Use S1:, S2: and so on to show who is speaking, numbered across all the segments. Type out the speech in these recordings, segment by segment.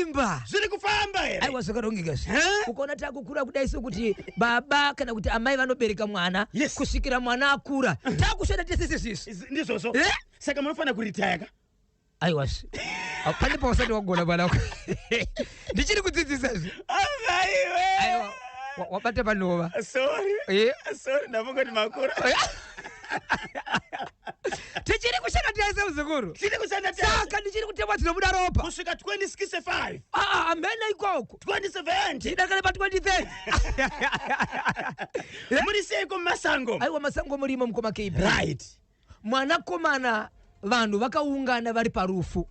S1: Zvakasimba.
S2: Zviri kufamba here?
S1: Aiwa, zvakarongeka zvi.
S2: Eh?
S1: Ukaona takukura kudai sokuti baba kana kuti amai vanobereka mwana kusvikira mwana akura, takushanda tese sezvizvi.
S2: Ndizvozvo.
S1: Eh?
S2: Saka munofanira kuritaya ka?
S1: Aiwa, pane pausati wagona mwana wako. Ndichiri kudzidzisa zvi.
S2: Aiwe.
S1: Aiwa, wabata panova.
S2: Sorry.
S1: Eh?
S2: Sorry, ndafunga kuti makura.
S1: Tichiri kushanda tese, muzukuru.
S2: Tichiri kushanda tese.
S1: Saka ndichiri kutemwa dzinobuda ropa.
S2: Kusvika 2065.
S1: Aa, hamene ikoko.
S2: 2070.
S1: Tidakale pa 2030.
S2: Muri seiko mumasango?
S1: Aiwa, masango murimo, mukoma KB. Mwanakomana, vanhu vakaungana vari parufu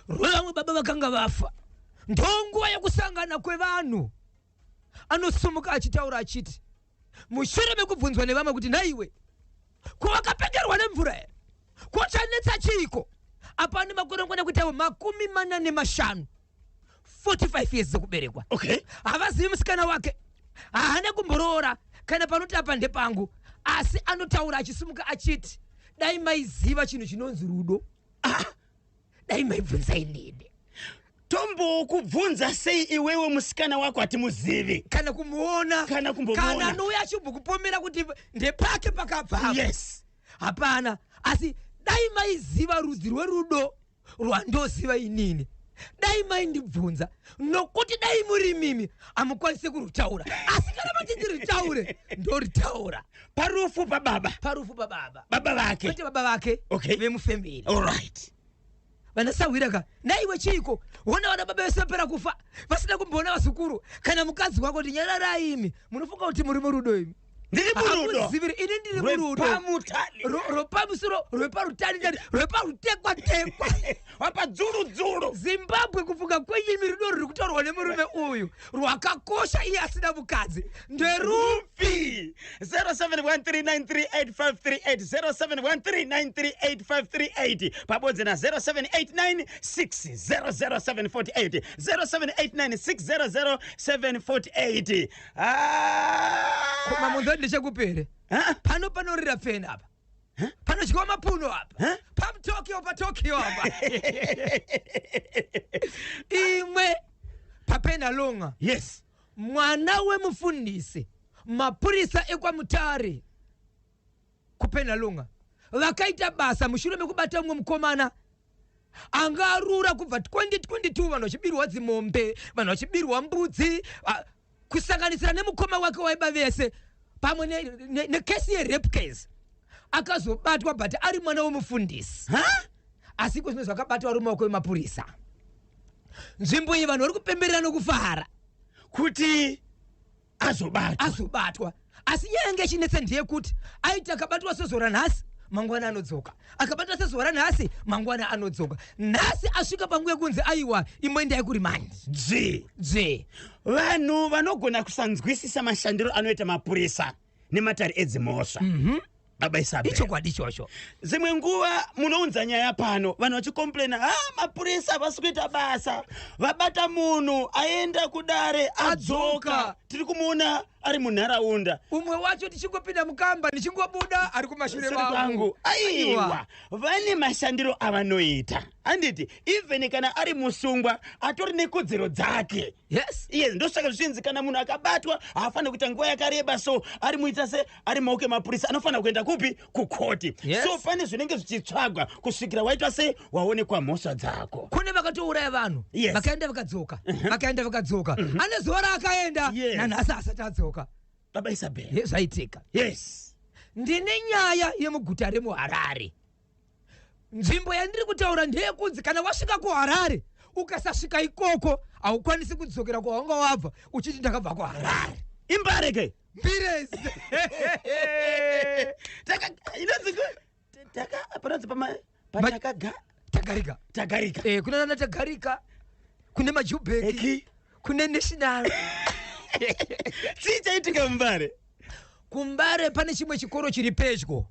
S1: rwevamwe baba vakanga vafa. Ndonguva yekusangana kwevanhu. Anosumuka achitaura achiti, mushure mekubvunzwa nevamwe kuti, "Nhaiwe, ko wakapengerwa nemvura here? Ko chanetsa chiiko?" Apa ane makore ngwana kuitawo 45, 45 years dzekuberekwa. Havazivi musikana wake, haana kumboroora kana panoti apa ndepangu. Asi anotaura achisimuka achiti, "Dai maiziva chinhu chinonzi rudo, dai maibvunza inini."
S2: Tombokubvunza sei iwewe? Musikana wako hatimuzivi.
S1: Kana kumuona.
S2: Kana kumbomuona.
S1: Kana anouya achimbokupomera kuti ndepake pakabva apa. Hapana. Asi dai maiziva rudzi rwerudo rwandoziva inini, dai maindibvunza, nokuti dai muri mimi hamukwanisi kurutaura, asi kana mati ndiritaure, ndoritaura.
S2: Parufu pababa?
S1: Parufu pababa.
S2: Baba vake?
S1: Kwete baba vake, vemufamily. Vanasahwira ka, "Naiwe chiiko? Ona vana baba vese vapera kufa vasina kumboona vazukuru kana mukadzi wako." Kuti, "Nyararai imi, munofunga kuti muri murudo imi."
S2: Ndiri murudo.
S1: Hamuziviri, ini ndiri murudo.
S2: Rwepamutani.
S1: Rwepamusoro, rweparutani, rweparutekwatekwa.
S2: Wapadzuludzulu.
S1: Zimbabwe, kufunga kwenyimi, rudo ruri kutaurwa nemurume uyu rwakakosha iye asina mukadzi nderupi?
S2: 0713938538, 0713938538, pabodzi na 0789600748, 0789600748.
S1: Koma munhu, ndechekupere pano panorira pfeni apa, panodyiwa mapuno apa, paTokyo, paTokyo apa. Imwe paPenhalonga. Mwana wemufundisi, mapurisa ekwaMutare kuPenhalonga vakaita basa mushure mekubata mumwe mukomana anga arura kubva 2022, vanhu vachibirwa dzimombe, vanhu vachibirwa mbudzi, kusanganisira nemukoma wake waiba vese pamwe nekesi yerape case. Akazobatwa, but ari mwana wemufundisi. Asi iko zvino zvakabatwa ari mumaoko emapurisa. Nzvimbo iyi vanhu vari kupemberera nokufara
S2: kuti azobatwa.
S1: Azobatwa. Asi nyaya yange ichinetsa ndeyekuti aiti akabatwa sezuva ranhasi, mangwana anodzoka, akabatwa sezuva ranhasi, mangwana anodzoka. Nhasi asvika panguva yekunzi, "Aiwa, imboendai kuremand."
S2: Dzvi.
S1: Dzve.
S2: Vanhu vanogona kusanzwisisa mashandiro anoita mapurisa nematare edzimhosva, baba Isabel.
S1: Ichokwadi ichocho.
S2: Dzimwe nguva munounza nyaya pano, vanhu vachicomplaina, "Ha, mapurisa havasi kuita basa, vabata munhu, aenda kudare, adzoka."
S1: Adzoka.
S2: Tiri kumuona ari munharaunda.
S1: Umwe wacho, tichingopinda mukamba, ndichingobuda, ari kumashure
S2: Seri
S1: kwangu.
S2: kwangu. Aiwa, vane mashandiro avanoita, handiti? Even kana ari musungwa, atori nekodzero dzake. Yes, ndosaka zvichinzi kana munhu akabatwa haafaniri kuita nguva yakareba so ari muita se ari maoko emapurisa. Anofanira kuenda kupi? Kukoti. So pane zvinenge zvichitsvagwa kusvikira waitwa se waonekwa mhosva dzako.
S1: Kune vakatouraya vanhu, vakaenda vakadzoka, vakaenda vakadzoka. Ane zuva raakaenda, nanhasi asati adzoka.
S2: Baba Isabel.
S1: Ye, zvaitika. Ndine nyaya yemuguta remuHarare. Nzvimbo yandiri kutaura ndeyekunzi kana wasvika kuHarare, ukasasvika ikoko haukwanisi kudzokera kwawanga wabva uchiti, "Ndakabva kuHarare."
S2: Imbare ke?
S1: Mbirezi.
S2: Inonzi taka panonzi pama patakaga
S1: Tagarika.
S2: Tagarika.
S1: Kuna nana Tagarika, kune Majubheki, kune National.
S2: Chii chaitika muMbare?
S1: KuMbare pane chimwe chikoro chiri pedyo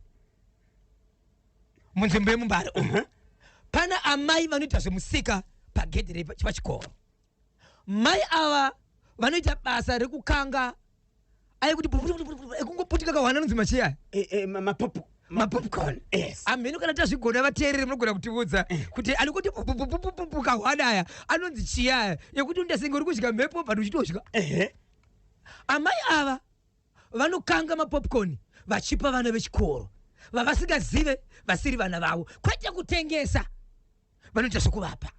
S1: munzvimbo yemuMbare umu. Pana amai vanoita zvemusika pagedhi pachikoro. Mai ava vanoita basa rekukanga, aikuti ekungoputika kahwana, anonzi machiya.
S2: Mapopo.
S1: Mapopcorn.
S2: Yes.
S1: Amheno kana tazvigona, vateereri munogona kutiudza kuti ari kuti pupupupupupu aya anonzi chiyaya yekuti undasenge uri kudya mhepo but uchitodya. Amai ava vanokanga mapopcorn vachipa vana vechikoro vavasingazive, vasiri vana vavo, kwete kutengesa, vanoita zvekuvapa.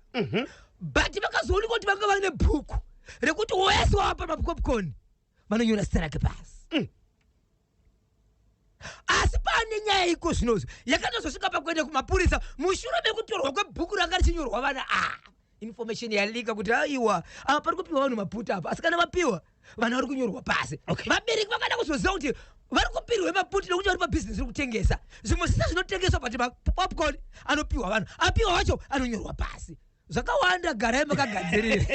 S1: But vakazoonekwa kuti vanga vane bhuku rekuti wese wavapa mapopcorn vanonyora zita rake pasi. Asi pane nyaya iko zvinozvo yakatozosvika pakuenda kumapurisa mushure mekutorwa kwebhuku ranga richinyorwa vana. A information yalika kuti aiwa, apa pari kupiwa vanhu maputi apa, asi kana vapiwa vana vari kunyorwa pasi. Vabereki vakada kuzoziva kuti vari kupirwe maputi nekuti vari pabhizinesi rekutengesa zvimwe zvise zvinotengeswa, but mapopcorn anopiwa vanhu, apiwa vacho anonyorwa pasi. Zvakawanda, garai makagadzirira.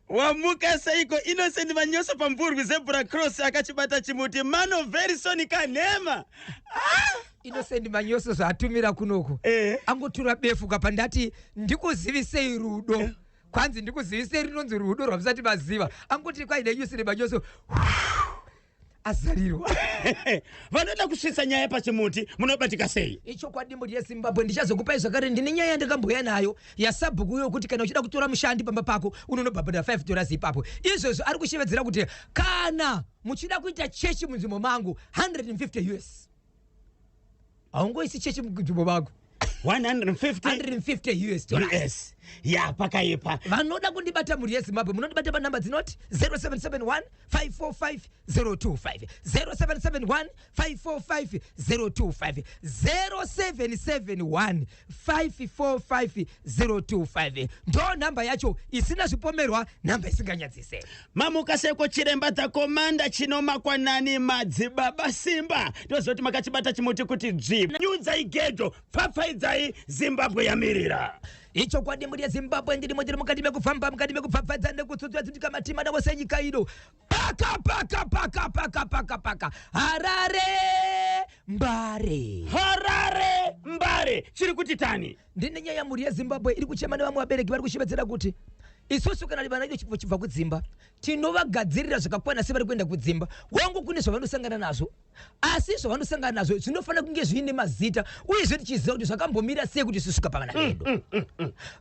S2: Wamuka seiko, Innocent Manyoso pamvurwi Zebra Cross akachibata chimuti mano Verison Kanhema?
S1: Innocent Manyoso zvaatumira kunoku, angotura befu kapa ndati ndikuzivisei rudo. Kwanzi ndikuzivisei rinonzi rudo rwamusati maziva. Angoti kwaine Innocent Manyoso azarirwa.
S2: Vanoda kusvitsa nyaya pachimuti munobatika sei?
S1: Ichokwadi, mhuri yeZimbabwe, ndichazokupai zvakare. Ndine nyaya yandakamboya nayo yasabhuku yokuti kana uchida kutora mushandi pamba pako unonobhabhadhara $5 ipapo. Izvozvo ari kushevedzera kuti kana muchida kuita chechi munzvimbo mangu, 150 US. Haungoisi chechi munzvimbo mako.
S2: 150
S1: 150 US dollars.
S2: US ya, pakaipa.
S1: Vanoda kundibata, mhuri yeZimbabwe, munondibata panhamba dzinoti 0771 545 025, 0771 545 025, 0771 545 025. Ndo nhamba yacho isina zvipomerwa, nhamba isinganyadzise.
S2: Mamuka seko, chiremba dzakomanda chinomakwanani madzibaba Simba? Tozoti makachibata chimuti kuti dzvi, nyudzai gejo, pfapfaidzai, Zimbabwe yamirira.
S1: Ichokwadi, mhuri yeZimbabwe, ndirimo, ndiri mukati mekufamba, mukati mekupfapfadza nekutsutsura dzitika matima navo senyika ino. Paka paka paka paka paka paka, Harare, Mbare.
S2: Harare, Mbare, chiri kuti tani?
S1: Ndine nyaya, mhuri yeZimbabwe, iri kuchema nevamwe vabereki vari kushevedzera kuti isusu kana vana vedu chibva kudzimba tinovagadzirira zvakakwana sevari kuenda kudzimba. Wangu kune zvavanosangana nazvo, asi zvavanosangana nazvo zvinofanira kunge zviine mazita, uyezve tichiziva kuti zvakambomira sei kuti zvisvika pavana vedu.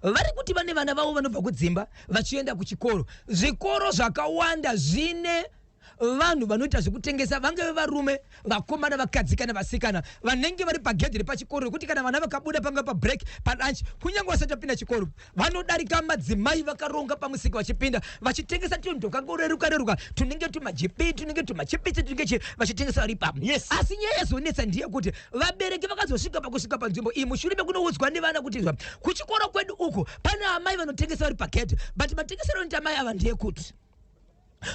S1: Vari kuti vane vana vavo vanobva kudzimba vachienda kuchikoro. Zvikoro zvakawanda zvine vanhu vanoita zvekutengesa, vangave varume, vakomana, vakadzi kana vasikana, vanenge vari pagedhi repachikoro, rekuti kana vana vakabuda panga pabreak, palunch, kunyange vasati vapinda chikoro, vanodarika madzimai vakaronga pamusika vachipinda vachitengesa tunhu twakangoreruka reruka, tunenge tumajipi, tunenge tumachipisi, tunenge chi, vachitengesa vari ipapo. Asi nyaya yazonetsa ndeyekuti vabereki vakazosvika pakusvika panzvimbo iyi mushure mekunoudzwa nevana kuti izwa kuchikoro kwedu uku pane amai vanotengesa vari pagedhi, but matengesero anoita amai ava ndeyekuti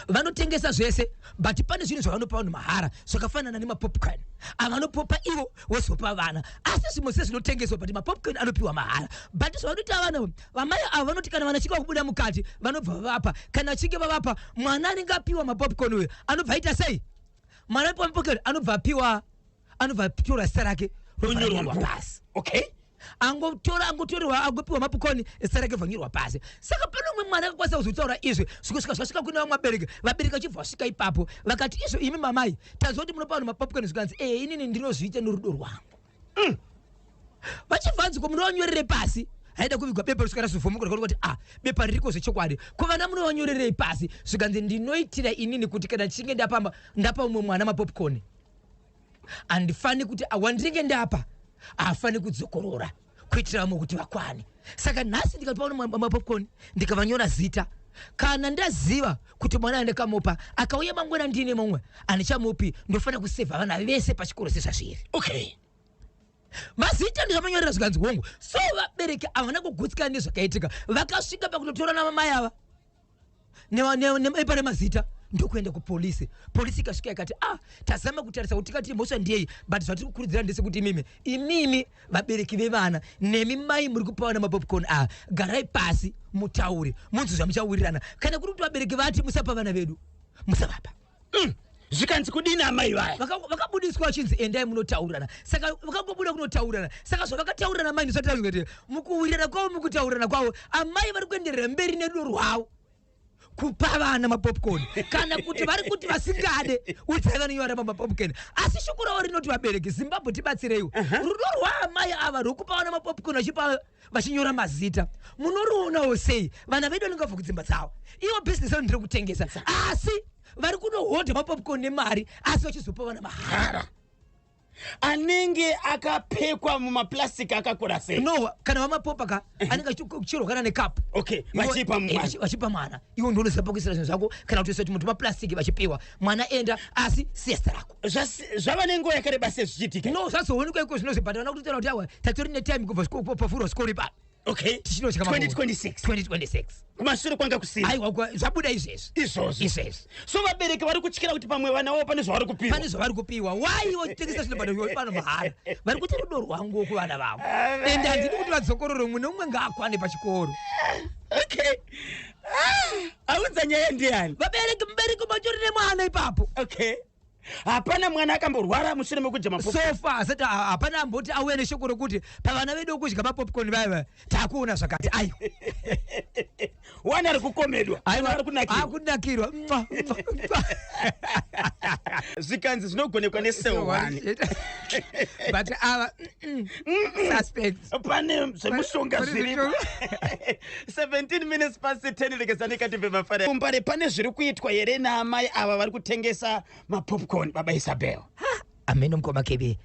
S1: vanotengesa zvese, but pane zvinhu zvavanopa vanhu mahara zvakafanana nemapopcorn avanopopa ivo vozopa vana. Asi zvimwe sezvinotengeswa, but mapopcorn anopiwa mahara. But zvavanoita vana vamai ava, vanoti kana vana chinge vakubuda mukati vanobva vavapa. Kana vachinge vavapa, mwana anenge apiwa mapopcorn uyo anobva aita sei? Mwana apiwa mapopcorn anobva apiwa, anobva atora zita rake robva
S2: Onyorwa
S1: ranyorwa
S2: mubhuku.
S1: pasi. Angotora, angotorerwa, angopiwa mapopcorn, zita rake bvanyorwa pasi. Saka pane umwe mwana akakwanisa kuzotaura izvi zvikusvika zvasvika kune vamwe vabereki. Vabereki vachibva vasvika ipapo vakati, "Izvo imi mamai, tanzwa kuti munopa vanhu mapopcorn." Zvikanzi, "Ee, inini ndinozviita norudo rwangu." Vachibva vanzi, "Ko munovanyorere pasi?" Haida kuvigwa bepa risvika razovhomuka kuti a bepa ririko zvechokwadi. "Ko vana munovanyorerei pasi?" Zvikanzi, "Ndinoitira inini kuti kana ndichinge ndapa ndapa umwe mwana mapopcorn, handifani kuti wandinenge ndapa haafani kudzokorora kuitira vamwe kuti vakwane. Saka nhasi ndikatipa mapopcorn ndikavanyora zita, kana ndaziva kuti mwana andakamupa akauya mangwana ndine mumwe handichamupi, ndofanira kusevha vana vese pachikoro sezvazviri." Mazita ndizvamanyorera? Zvikanzi, "Hongu." So vabereki havana kugutsikana nezvakaitika, vakasvika pakutotora namamai ava nepane mazita ndokuenda kupolisi. Polisi ikasvika ikati, "Ah, tazama kutarisa kuti tikati mhosva ndiyei, but zvatiri kukurudzira ndesekuti imimi vabereki vevana nemi mai muri kupa vana mapopcorn aya, garai pasi mutaure, munzi zvamuchawirirana. Kana kuri kuti vabereki vati musapa vana vedu, musavapa."
S2: Zvikanzi kudini amai vaya?
S1: Vakabudiswa vachinzi endai munotaurirana. Saka vakangobuda kunotaurirana. Saka zvavakataurirana mai ndisati kuti mukuwirirana kwavo, mukutaurirana kwavo, amai vari kuenderera mberi nerudo rwavo. Kupa vana mapopcorn, kana kuti vari kuti vasingade, udzai vanonyora pamapopcorn. Asi shoko ravo rinoti, vabereki Zimbabwe, tibatsireiwo. Rudo rwaamai ava rwokupa vana mapopcorn, vachipa vachinyora mazita, munorionawo sei? Vana vedu vanenge vabva kudzimba dzavo, ivo bhizinesi yavo ndiri kutengesa, asi vari kunohodha mapopcorn nemari, asi vachizopa vana mahara.
S2: Anenge akapekwa mumaplastic akakura sei?
S1: No, kana vamapopa ka, anenge achicherwa kana nekapu.
S2: Vachipa mwana.
S1: Vachipa mwana. Iwo ndounoziva pakuisira zvinhu zvako, kana kuti kuti maplastic, vachipiwa mwana, enda, asi siesta rako.
S2: Zvava nenguva yakareba sei zvichiitika?
S1: No, zvazoonekwa iko zvino zvibhadhara kutotaura kuti awa, tatori netime kubva pavhurwa zvikoro ipapo. Tichinotya.
S2: 2026.
S1: 2026.
S2: Kumashure kwanga kusina.
S1: Aiwa, zvabuda izvezvi.
S2: Izvozvo.
S1: Izvezvi.
S2: So vabereki vari kutyira kuti pamwe vana vavo pane zvavari kupiwa.
S1: Pane zvavari kupiwa. Wai vachitengesa zvinobhadharwa pano mahara? Vari kuti rudo rwangu kuvana vavo, ende handidi kuti vadzokorore, mumwe neumwe ngaakwane pachikoro.
S2: Okay. Ah, audza nyaya ndiani?
S1: Vabereki, mubereki matori nemwana ipapo.
S2: Okay, hapana mwana akamborwara mushure mekudya mapopcorn?
S1: So far asati, hapana amboti auya neshoko rokuti pavana vedu kudya mapopcorn vaiva takuona zvakati, aiwa.
S2: Wana ari kukomedwa.
S1: Aiwa.
S2: Ari kunakirwa.
S1: Akunakirwa. Mwa, mwa, mwa.
S2: Zvikanzi zvinogonekwa nesewani.
S1: But ava suspect.
S2: Pane zvemushonga
S1: Pane
S2: zviripo. 17 minutes past 10, rekezani katibve mafara mumbare. Pane zviri kuitwa here naamai ava vari kutengesa mapopcorn, baba Isabel?
S1: Ameno, mukoma Kebe.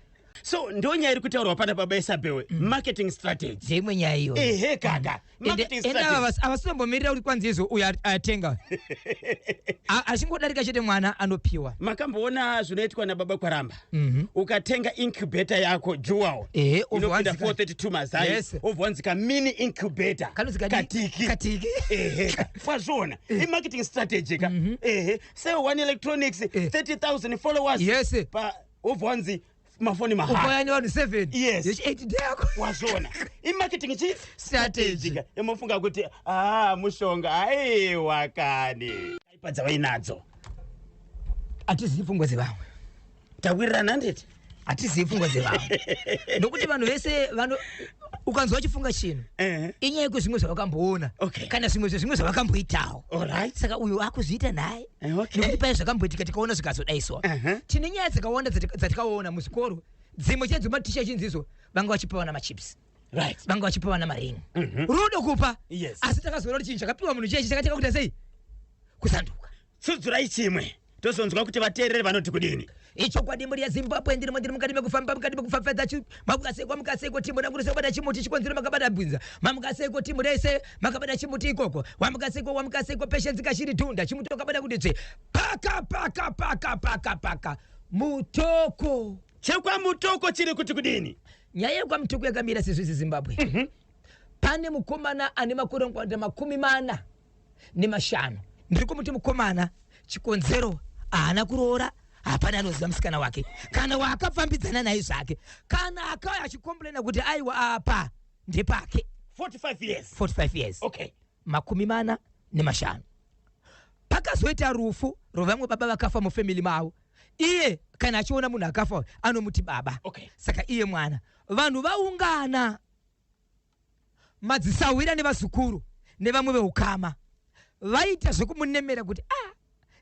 S2: So ndo nyaya iri kutaurwa pana baba Isabel, marketing strategy.
S1: Dzimwe nyaya iyoyo.
S2: Ehe kaka, marketing
S1: Ende ava
S2: strategy.
S1: havasitombomirira kuti kwanzi izvo uyu atenga. Achingodarika chete, mwana anopiwa.
S2: Makamboona zvinoitwa nababa Kwaramba? Ukatenga incubator yako dual,
S1: Ehe,
S2: inopinda
S1: obva
S2: 432 mazai, obva wanzika mini incubator.
S1: Kanonzi
S2: katiki.
S1: Katiki.
S2: Ehe, wazviona, imarketing strategy ka. Ehe, Sell One Electronics, 30,000 followers, pa obva wanzi mafoni mahara.
S1: Ukauya nevanhu 7, yechi 8 ndeyako.
S2: Wazviona, imarketing chi
S1: Strategy.
S2: Ka. Imofunga kuti a mushonga, aiwa kani, aipa dzavainadzo.
S1: Hatizivi pfungwa dzevamwe.
S2: Tawirirana, handiti?
S1: Hatizivi pfungwa dzevamwe, nokuti vanhu vese vano ukanzwa vachifunga chinhu, inyaya yekuzvimwe zvavakamboona, kana zvimwe zvezvimwe zvavakamboitawo. Saka uyu akuzviita naye nekuti paye zvakamboitika, tikaona zvikazodaisowa. Tine nyaya dzakawanda dzatikaona muzvikoro, dzimwe chedzo maticha chinzizo vanga vachipa vana machips, vanga vachipa vana maringi, rudo kupa. Asi takazoona kuti chinhu chakapiwa munhu chechi chakatanga kuita sei? Kusanduka.
S2: Tsudzurai chimwe, tozonzwa kuti vateereri vanoti kudini.
S1: Ichokwadi, mhuri yeZimbabwe, ndirimo, ndiri mukati mekufamba, mukati mekufafadza. Mamukasekwa, mukasekwa timu rangu, chimuti chikonzero makabata bwinza, mamukasekwa timu rese makabata chimuti ikoko, wamukasekwa, wamukasekwa Patience Kashiri Tunda, chimuti wakabata kuti tsve, paka paka paka paka paka Mutoko.
S2: ChekwaMutoko chiri kuti kudini?
S1: Nyaya yekwaMutoko yakamira sezvizvi, Zimbabwe. Pane mukomana ane makore anokwana 45. Ndiri kumuti mukomana, chikonzero haana kuroora, hapana anoziva musikana wake kana waakafambidzana naye zvake, kana akauya achicomplaina kuti aiwa, apa ndepake.
S2: 45 years.
S1: 45 years. 45. Pakazoita rufu rwevamwe baba vakafa mufamily mavo. Iye kana achiona munhu akafa anomuti baba. Saka iye mwana, vanhu vaungana, madzisahwira nevazukuru nevamwe veukama, vaita zvekumunemera kuti, "A,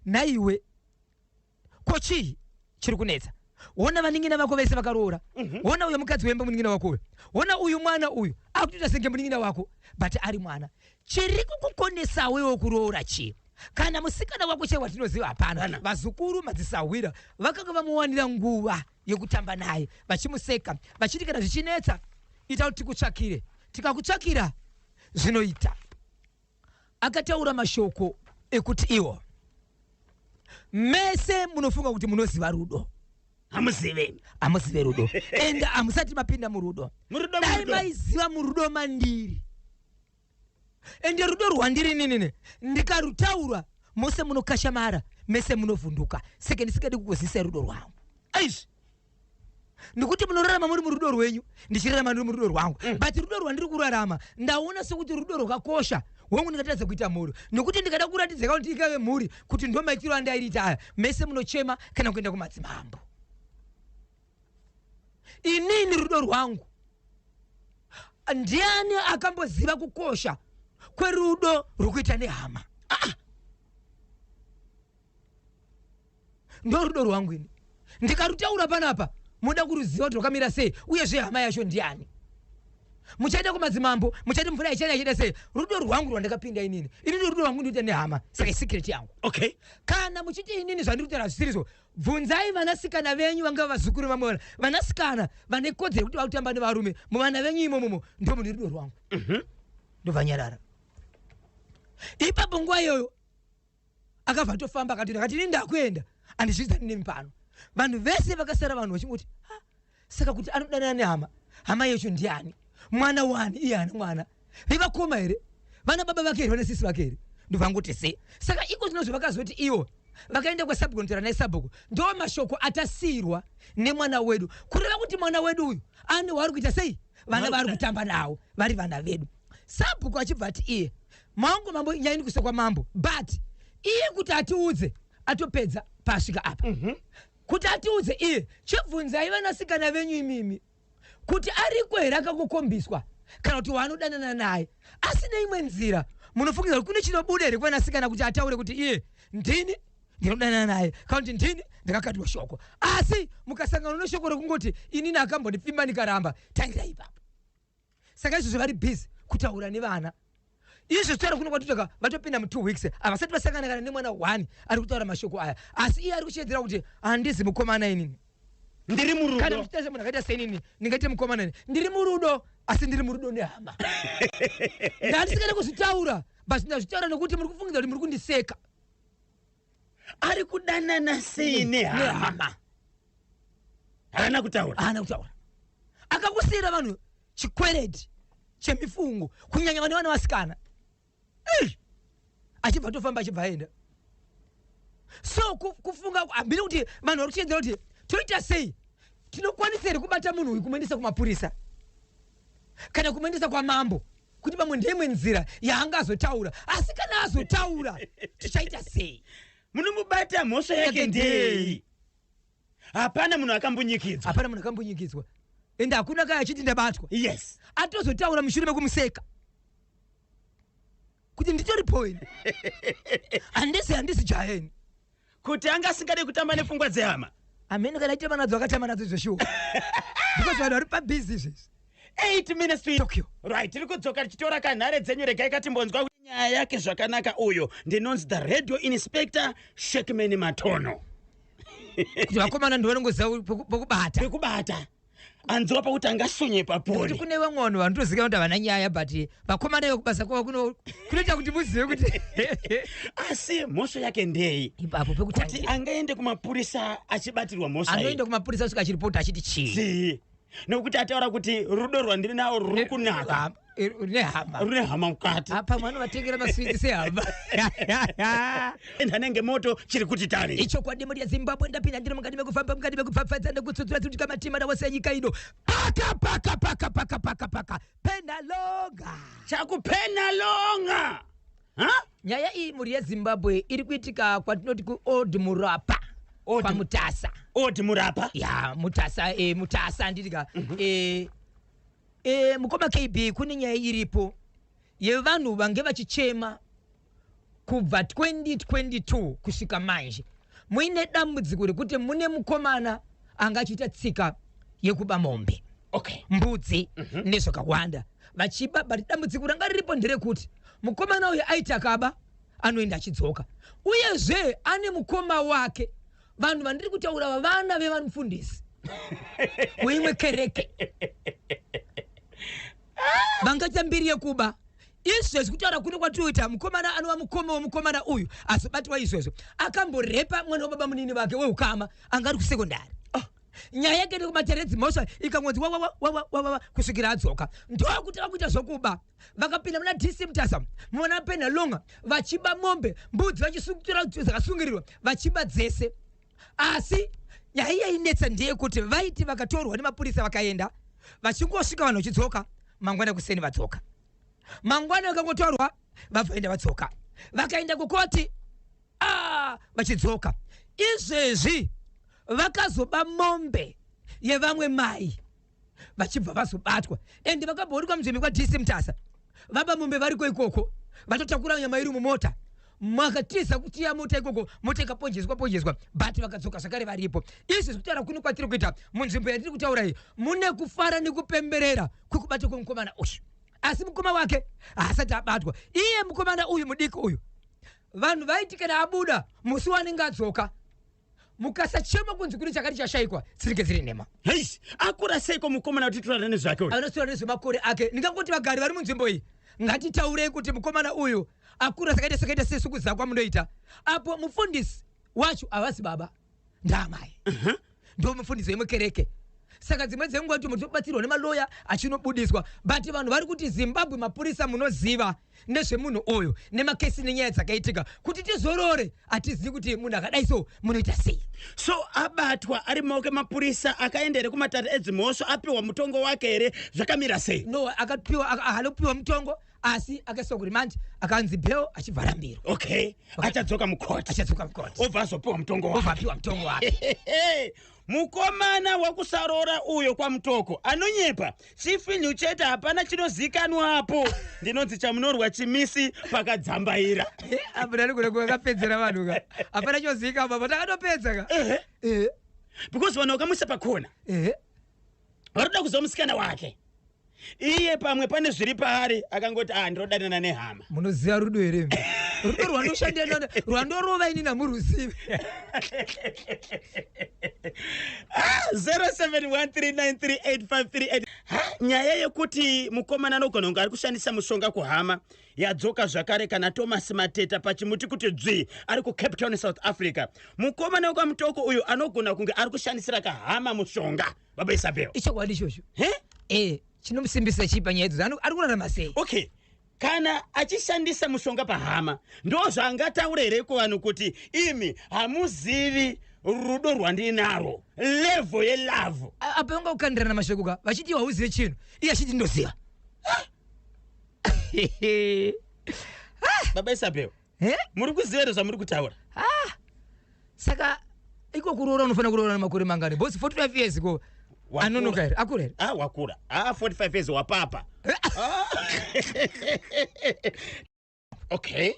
S1: naiwe, ko chii chiri kunetsa? Wona vanin'ina vako vese vakaroora. Wona uyo mukadzi wemba munin'ina wako uyo. Wona uyu mwana uyu akutoita senge munin'ina wako, but ari mwana. Chiri kukukonesawo iwe kuroora chii? Kana musikana wako chai watinoziva hapana."
S2: Hapana.
S1: Vazukuru, madzisahwira vakanga vamuwanira nguva yekutamba naye, vachimuseka, vachiti kana zvichinetsa, ita kuti tikutsvakire, tikakutsvakira zvinoita. Akataura mashoko ekuti iwo, "Mese munofunga kuti munoziva rudo,
S2: Hamuzive.
S1: Hamuzive rudo, ende hamusati mapinda murudo.
S2: Murudo.
S1: Dai
S2: Murudo.
S1: maiziva murudo mandiri, ende rudo rwandiri ninini, ndikarutaura mose munokashamara, mese munovhunduka. Seke ndisingadi kukuzisai rudo rwangu.
S2: Aizvi.
S1: Nekuti munorarama muri murudo rwenyu, ndichirarama ndiri murudo rwangu. But rudo rwandiri kurarama, ndaona sekuti rudo rwakakosha wangu. Ndingatadza kuita mhuri nekuti ndikada kuratidzika kuti ikave mhuri, kuti ndo maitiro andairiita aya, mese munochema kana kuenda kumadzimambo. Inini rudo rwangu, ndiani akamboziva kukosha kwerudo rwokuita nehama?"
S2: Ah,
S1: Ndo rudo rwangu ini. Ndikarutaura panapa, muda kuruziva kuti rwakamira sei, uyezve hama yacho ndiani. Muchaita kumadzimambo, muchaita mvura yachena yachiita sei. Rudo rwangu rwandakapinda inini, inini rudo rwangu ndinoita nehama, saka isecret yangu. Kana muchiti inini zvandiri kutaura zvisirizo, bvunzai vanasikana venyu, vangava vazukuru vamwe, vanasikana vane kodzero yekuti vakutamba nevarume. Muvana venyu imomomo ndo mune rudo rwangu. Ndobvanyarara ipapo. Nguva iyoyo akabva atofamba, akati, akati, "Ini ndakuenda, handizvidzani nemi pano." Vanhu vese vakasara, vanhu vachingoti, "Ah, saka kuti anodanana nehama, hama yacho ndiani? Mwana wani? Iye haana mwana, vevakoma here? Vana baba vake here? Vana sisi vake here?" Ndobvangoti se saka iko zvinozvo vakazoti ivo vakaenda kwasabhuku notaura naye sabhuku, ndo mashoko atasiyirwa nemwana wedu, kureva kuti mwana wedu uyu ane waari kuita sei, vana vaari kutamba navo vari vana vedu. Sabhuku achibva ati iye mangu mambo nyaini kusa kwamambo, but iye kuti atiudze atopedza pasvika apa. Kuti atiudze iye, chibvunzai vanasikana venyu imimi kuti ariko here akangokombiswa kana kuti waanodanana naye. Asi neimwe nzira munofungidzira kuti kune chinobuda here kuvanasikana kuti ataure kuti iye ndini ndinodanana naye, kana kuti ndini ndakakatwa shoko? Asi mukasangana neshoko rekungoti inini akambondipfimba ndikaramba, tangira ipapo. Saka izvozvo vari busy kutaura nevana. Izvo taura kuno kwatitoka vatopinda mu2 weeks, havasati vasangana kana nemwana one ari kutaura mashoko aya. Asi iye ari kuchiedzera kuti handizi mukomana inini.
S2: Ndiri
S1: Kana
S2: murudo.
S1: muchiita semunhu akaita seinini, ndingaite mukomana ini? Ndiri murudo, asi ndiri murudo nehama. Ndandisingade kuzvitaura, but ndazvitaura nekuti muri kufungidza kuti muri kundiseka.
S2: Ari kudanana sei nehama?
S1: Nehama.
S2: Haana kutaura.
S1: Haana kutaura. Akakusiyira vanhu chikwereti chemifungo, kunyanya vane vana vasikana. Ei! Achibva tofamba, achibva aenda. So kufunga hambiri kuti vanhu vari kuchiedzera kuti toita sei, tinokwanisa here kubata munhu uyu, kumuendesa kumapurisa kana kumuendesa kwamambo, kuti pamwe ndeimwe nzira yaangazotaura. Asi kana azotaura, tichaita sei?
S2: Munomubata mhosva yake
S1: Yake
S2: ndei?
S1: ndei?
S2: Hapana munhu akambunyikidzwa.
S1: Hapana munhu akambunyikidzwa, ende hakuna kaya achiti ndabatwa. Atozotaura mushure mekumuseka kuti nditori poini, handisi jaeni.
S2: Kuti anga asingade kutamba nepfungwa dzehama.
S1: Amene kana aitamba nadzo, akatamba nadzo zveshuwa, because vanhu vari pabhizi izvezvi.
S2: 8 minutes to
S1: Tokyo.
S2: Right, tiri kudzoka tichitora kanhare dzenyu. Regai katimbonzwa nyaya yake zvakanaka. Uyo ndinonzi the radio inspector Shekman Matono.
S1: Kuti vakomana ndovanongoziva pokubata.
S2: Pekubata, anziwa pakuti angasunye
S1: Kuti
S2: papori.
S1: kune vamwe vanhu vanotoziva kuti havana nyaya, but vakomana vekubasa kwavo kunoita kuti muzive kuti
S2: Asi mhosva yake ndei?
S1: Ipapo
S2: Kuti
S1: pekutangira.
S2: angaende kumapurisa achibatirwa mhosva iyi?
S1: Anoenda kumapurisa asvika achiripota achiti chii?
S2: Chii? Nokuti ataura kuti rudo rwandiri nawo ruri kunaka.
S1: Nehama.
S2: Rune hama mukati.
S1: Pamwe anovatengera maswiti sehama.
S2: Ndanenge moto chiri kuti tani.
S1: Ichokwadi, mhuri yeZimbabwe, ndapinda ndiri mukati mekufamba, mukati mekupfapfadza nekutsutsura tsutika matima nawose enyika ino. Paka paka paka paka paka paka Penhalonga.
S2: Chakupena longa, ha?
S1: Nyaya iyi, mhuri yeZimbabwe, iri kuitika kwatinoti kuOld Murapa, kwaMutasa.
S2: Old Murapa.
S1: Ya, Mutasa, Mutasa handitika. Mukoma KB, kune nyaya iripo yevanhu vange vachichema kubva 2022 kusvika manje, muine dambudziko rekuti mune mukomana anga achiita tsika yekuba mombe, mbudzi nezvakawanda vachiba. But dambudziko ranga riripo nderekuti mukomana uyu aiti akaba anoenda achidzoka, uyezve ane mukoma wake. Vanhu vandiri kutaura vana vevamufundisi weimwe kereke vangaita mbiri yekuba. Izvezvi kutaura kuno kwatinoita, mukomana anova mukoma wemukomana uyu azobatwa izvezvo akamborepa mwana wababa munini vake weukama anga ari kusekondari. Nyaya yake ndekumatare dzimhosva ikangonzi wawawawawawa kusvikira adzoka. Ndokuti vakuita zvokuba, vakapinda muna DC Mutasa, muna Penhalonga, vachiba mombe, mbudzi, vachisungira dzakasungirirwa, vachiba dzese. Asi nyaya yainetsa ndeyekuti vaiti vakatorwa nemapurisa vakaenda, vachingosvika vanhu vachidzoka mangwana kuseni, vadzoka mangwana, vakangotorwa vabvaenda vadzoka, vakaenda kukoti, vachidzoka. Izvezvi vakazoba mombe yevamwe mai, vachibva vazobatwa, ende vakamboonekwa munzvimbo kwaDC Mutasa vaba mombe variko ikoko, vatotakura nyama iri mumota. Makatiza kutiya mota ikoko, mota ikaponjeswa ponjeswa, but vakadzoka zvakare varipo. Izvi zvekutaura kuno kwatiri kuita munzvimbo yatiri kutaura iyi, mune kufara nekupemberera kwekubata kwemukomana uyu, asi mukoma wake haasati abatwa. Iye mukomana uyu mudiki uyu, vanhu vaiti kana abuda musi wanenge adzoka, mukasachema kunzi kune chakati chashayikwa, dzinenge dziri nhema.
S2: Hei, akura seiko mukomana kuti titorana nezvake uyu?
S1: Anosura nezvemakore ake. Ndingangoti vagari vari munzvimbo iyi, ngatitaurei kuti mukomana uyu akura sakaita sakaita sesu kuziva kwamunoita apo. Mufundisi wacho havasi baba, ndaamai, ndo mufundisi wemukereke. Saka dzimwe dzenguva kuti mutobatsirwa nemaloya achinobudiswa, but vanhu vari kuti Zimbabwe, mapurisa, munoziva nezvemunhu uyu nemakesi nenyaya dzakaitika, kuti tizorore. Hatizivi kuti munhu akadai so munoita sei.
S2: So abatwa ari mumaoko emapurisa, akaenda here kumatare edzimhosva? Apiwa mutongo wake here? Zvakamira sei?
S1: No, akapiwa, haanopiwa mutongo, asi akaiswa kuremand, akanzi bail achibva rambirwa.
S2: Okay, achadzoka mukoti.
S1: Achadzoka mukoti.
S2: Obva azopiwa mutongo wake.
S1: Obva apiwa mutongo wake.
S2: Mukomana wakusarora uyo kwaMutoko anonyepa, chifinhu chete, hapana chinozikanwapo. Ndinonzi Chamunorwa Chimisi pakadzambaira.
S1: Apo ndani kune akapedzera vanhu ka, hapana chozikanwa baba, takatopedza ka.
S2: Ehe. Because vanhu vakamuisa pakona, vari kuda kuziva musikana wake. Iye pamwe pane zviri paari, akangoti, "A, ndinodanana nehama."
S1: Munoziva rudo here? Rudo rwandoshandira, rwandorova ini, namuruzivi.
S2: 0713938538. Ha, nyaya yekuti mukomana anogona kunge ari kushandisa mushonga kuhama yadzoka zvakare. Kana Thomas Mateta pachimuti kuti dzvi, ari kuCape Town, South Africa. Mukomana wekwaMutoko uyu anogona kunge ari kushandisira kahama mushonga, baba Isabel.
S1: Ichokwadi ichocho.
S2: He?
S1: Chinomusimbisa chii panyaya idzodzo? Ari kurarama sei?
S2: Okay, kana achishandisa mushonga pahama, ndo zvaangataura here kuvanhu kuti, "Imi hamuzivi rudo rwandinarwo, level yelove"?
S1: Apa vanga kukandirana mashoko ka, vachiti hauzive chinhu, iye achiti ndoziva.
S2: Baba Isabel,
S1: Eh?
S2: muri kuziva here zvamuri kutaura?
S1: Saka iko kuroora, unofanira kuroora nemakore mangani? Boss, 45 years ko.
S2: Wakura.
S1: Anonoka here? Akura here?
S2: Ah, wakura. Ah, 45 years wapapa. Ah. Okay.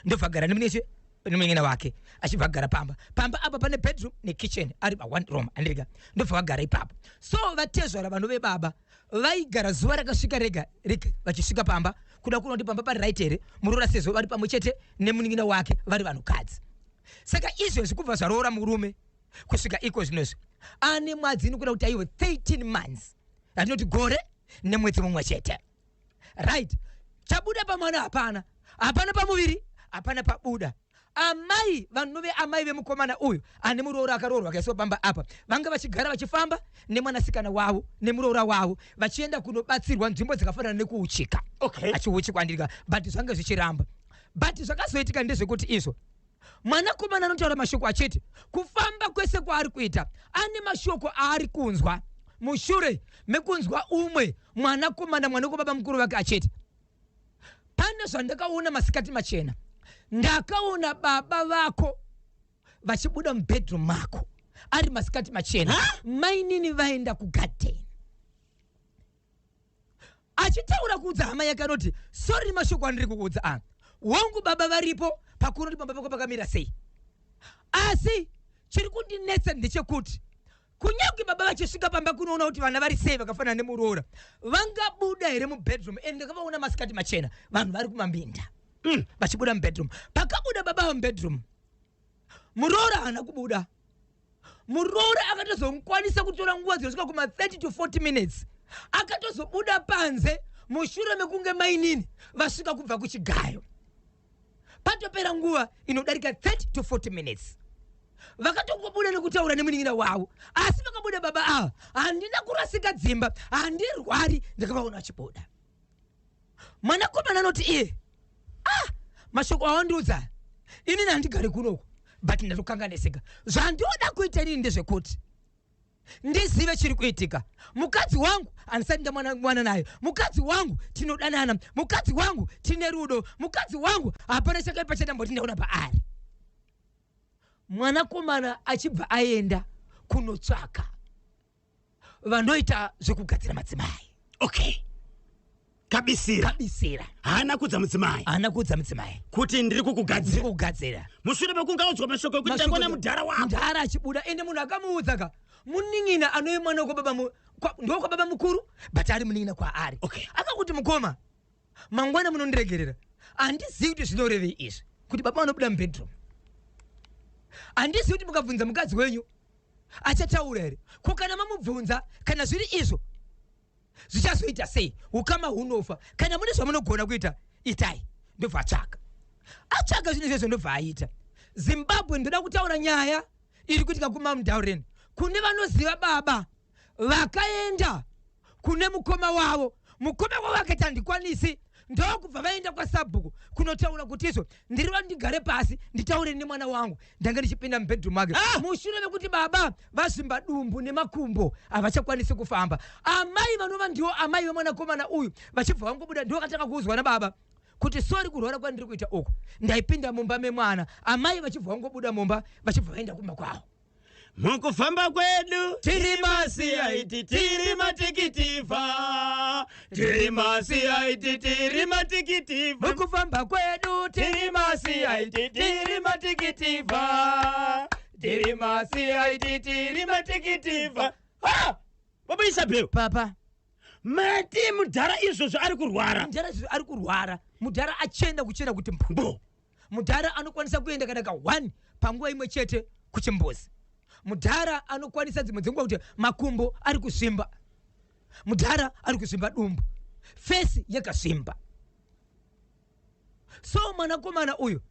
S1: Ndobva agara nemuneche nemunyina wake, achibva agara pamba. Pamba apa pane bedroom nekitchen, ari pa one room, andirika. Ndobva vagara ipapo. So vatezvara vanhu vebaba vaigara zuva rakasvika rega rega vachisvika pamba kuda kuona kuti pamba pari right here, muroora, sezvo vari pamwe chete nemunin'ina wake, vari vanhukadzi. Saka izvezvi kubva zvaroora murume kusvika iko zvinozvi, ane mwedzi inokuda kuti aiwe 13 months, atinoti gore nemwedzi mumwe chete, right? Chabuda pamwana hapana, hapana pamuviri, hapana pabuda. Amai vanove amai vemukomana uyu ane muroora akaroorwa akaiswa pamba apa, vanga vachigara vachifamba nemwanasikana wavo nemuroora wavo, vachienda kunobatsirwa nzvimbo dzakafanana nekuuchika. Achiuchikwa, andika, but zvanga zvichiramba. But zvakazoitika ndezvekuti izvo mwanakomana anotaura mashoko achiti kufamba kwese kwaari kuita ane mashoko aari kunzwa, mushure mekunzwa umwe mwanakomana, mwana wekubaba mukuru vake, achiti, "Pane zvandakaona masikati machena, ndakaona baba vako vachibuda mubedroom mako ari masikati machena, mainini vaenda kugadheni." Achitaura kuudza hama yake, anoti, "Sorry, mashoko andiri kukuudza aya, wangu baba varipo pakuona kuti baba vako pakamira sei, asi chiri kundinetsa ndechekuti kunyange baba vachisvika pamba kunoona kuti vana vari sei, vakafanana nemuroora, vangabuda here mubedroom? And ndakavaona masikati machena vanhu vari kumambinda vachibuda mubedroom." Pakabuda baba mubedroom, muroora haana kubuda. Muroora akatozokwanisa kutora nguva dzinosvika kuma 30 to 40 minutes, akatozobuda panze mushure mekunge mainini vasvika kubva kuchigayo. Patopera nguva inodarika 30 to 40 minutes, vakatongobuda nekutaura nemunin'ina wavo. Asi vakabuda baba ava, handina kurasika dzimba, handirwari, ndakavaona vachibuda. Mwanakomana anoti iye, "Ah, mashoko awandiudza, inini handigari kunoku, but ndatokanganisika. Zvandinoda kuita inini ndezvekuti ndizive chiri kuitika. Mukadzi wangu handisati ndamwana mwana naye, mukadzi wangu tinodanana, mukadzi wangu tine rudo, mukadzi wangu hapana chakaipa chandamboti ndaona paari." Mwanakomana achibva aenda kunotsvaka vanoita zvekugadzira madzimai.
S2: Kabisira.
S1: Kabisira.
S2: Haana kuudza mudzimai.
S1: Haana kuudza mudzimai.
S2: Kuti ndiri kukugadzira.
S1: Ndiri kukugadzira.
S2: Mushure mekunge audzwa mashoko ekuti ndangona mudhara wako.
S1: Mudhara achibuda ende munhu akamuudza ka munin'ina anove mwana wekwababa ndokwababa mukuru but ari munin'ina kwaari.
S2: Okay.
S1: Akakuti mukoma mangwana munondiregerera handizivi kuti zvinorevei izvi kuti baba vanobuda mubedroom. Handizivi kuti mukabvunza mukadzi wenyu achataura here ko kana mamubvunza kana zviri izvo zvichazoita sei ukama hunofa kana mune zvamunogona kuita itai ndobva atsvaga atsvaga zvinhu izvozvo ndobva aita zimbabwe ndoda kutaura nyaya iri kuitika kumamudauren kune vanoziva baba vakaenda kune mukoma wavo mukoma wavo akati handikwanisi ndokubva vaenda kwasabhuku kunotaura kuti izvo ndiri vati ndigare pasi nditaure nemwana wangu ndanga ndichipinda mubedroom make ah! mushure mekuti baba vazvimba dumbu nemakumbo havachakwanisi kufamba amai vanova ndiwo amai vemwanakomana uyu vachibva vangobuda ndiwo vakatanga kuudzwa nababa kuti sori kurwara kwandiri kuita uku ndaipinda mumba memwana amai vachibva vangobuda mumba vachibva vaenda kumba kwavo
S2: Mukufamba kwedu tiri masiyaiti tiri matikitivha tiri masiyaiti tiri matikitivha
S1: Mukufamba kwedu tiri masiyaiti tiri matikitivha tiri masiyaiti tiri
S2: matikitivha Ha! Baba Isabel
S1: papa
S2: mati mudhara izvozvo ari kurwara
S1: mudhara izvozvo ari kurwara mudhara achenda kuchena kuti mbu mudhara anokwanisa kuenda kana ka 1 panguva imwe chete kuchimbuzi mudhara anokwanisa dzimwe dzenguva kuti makumbo ari kuzvimba mudhara ari kuzvimba dumbu fesi yakazvimba so mwanakomana uyu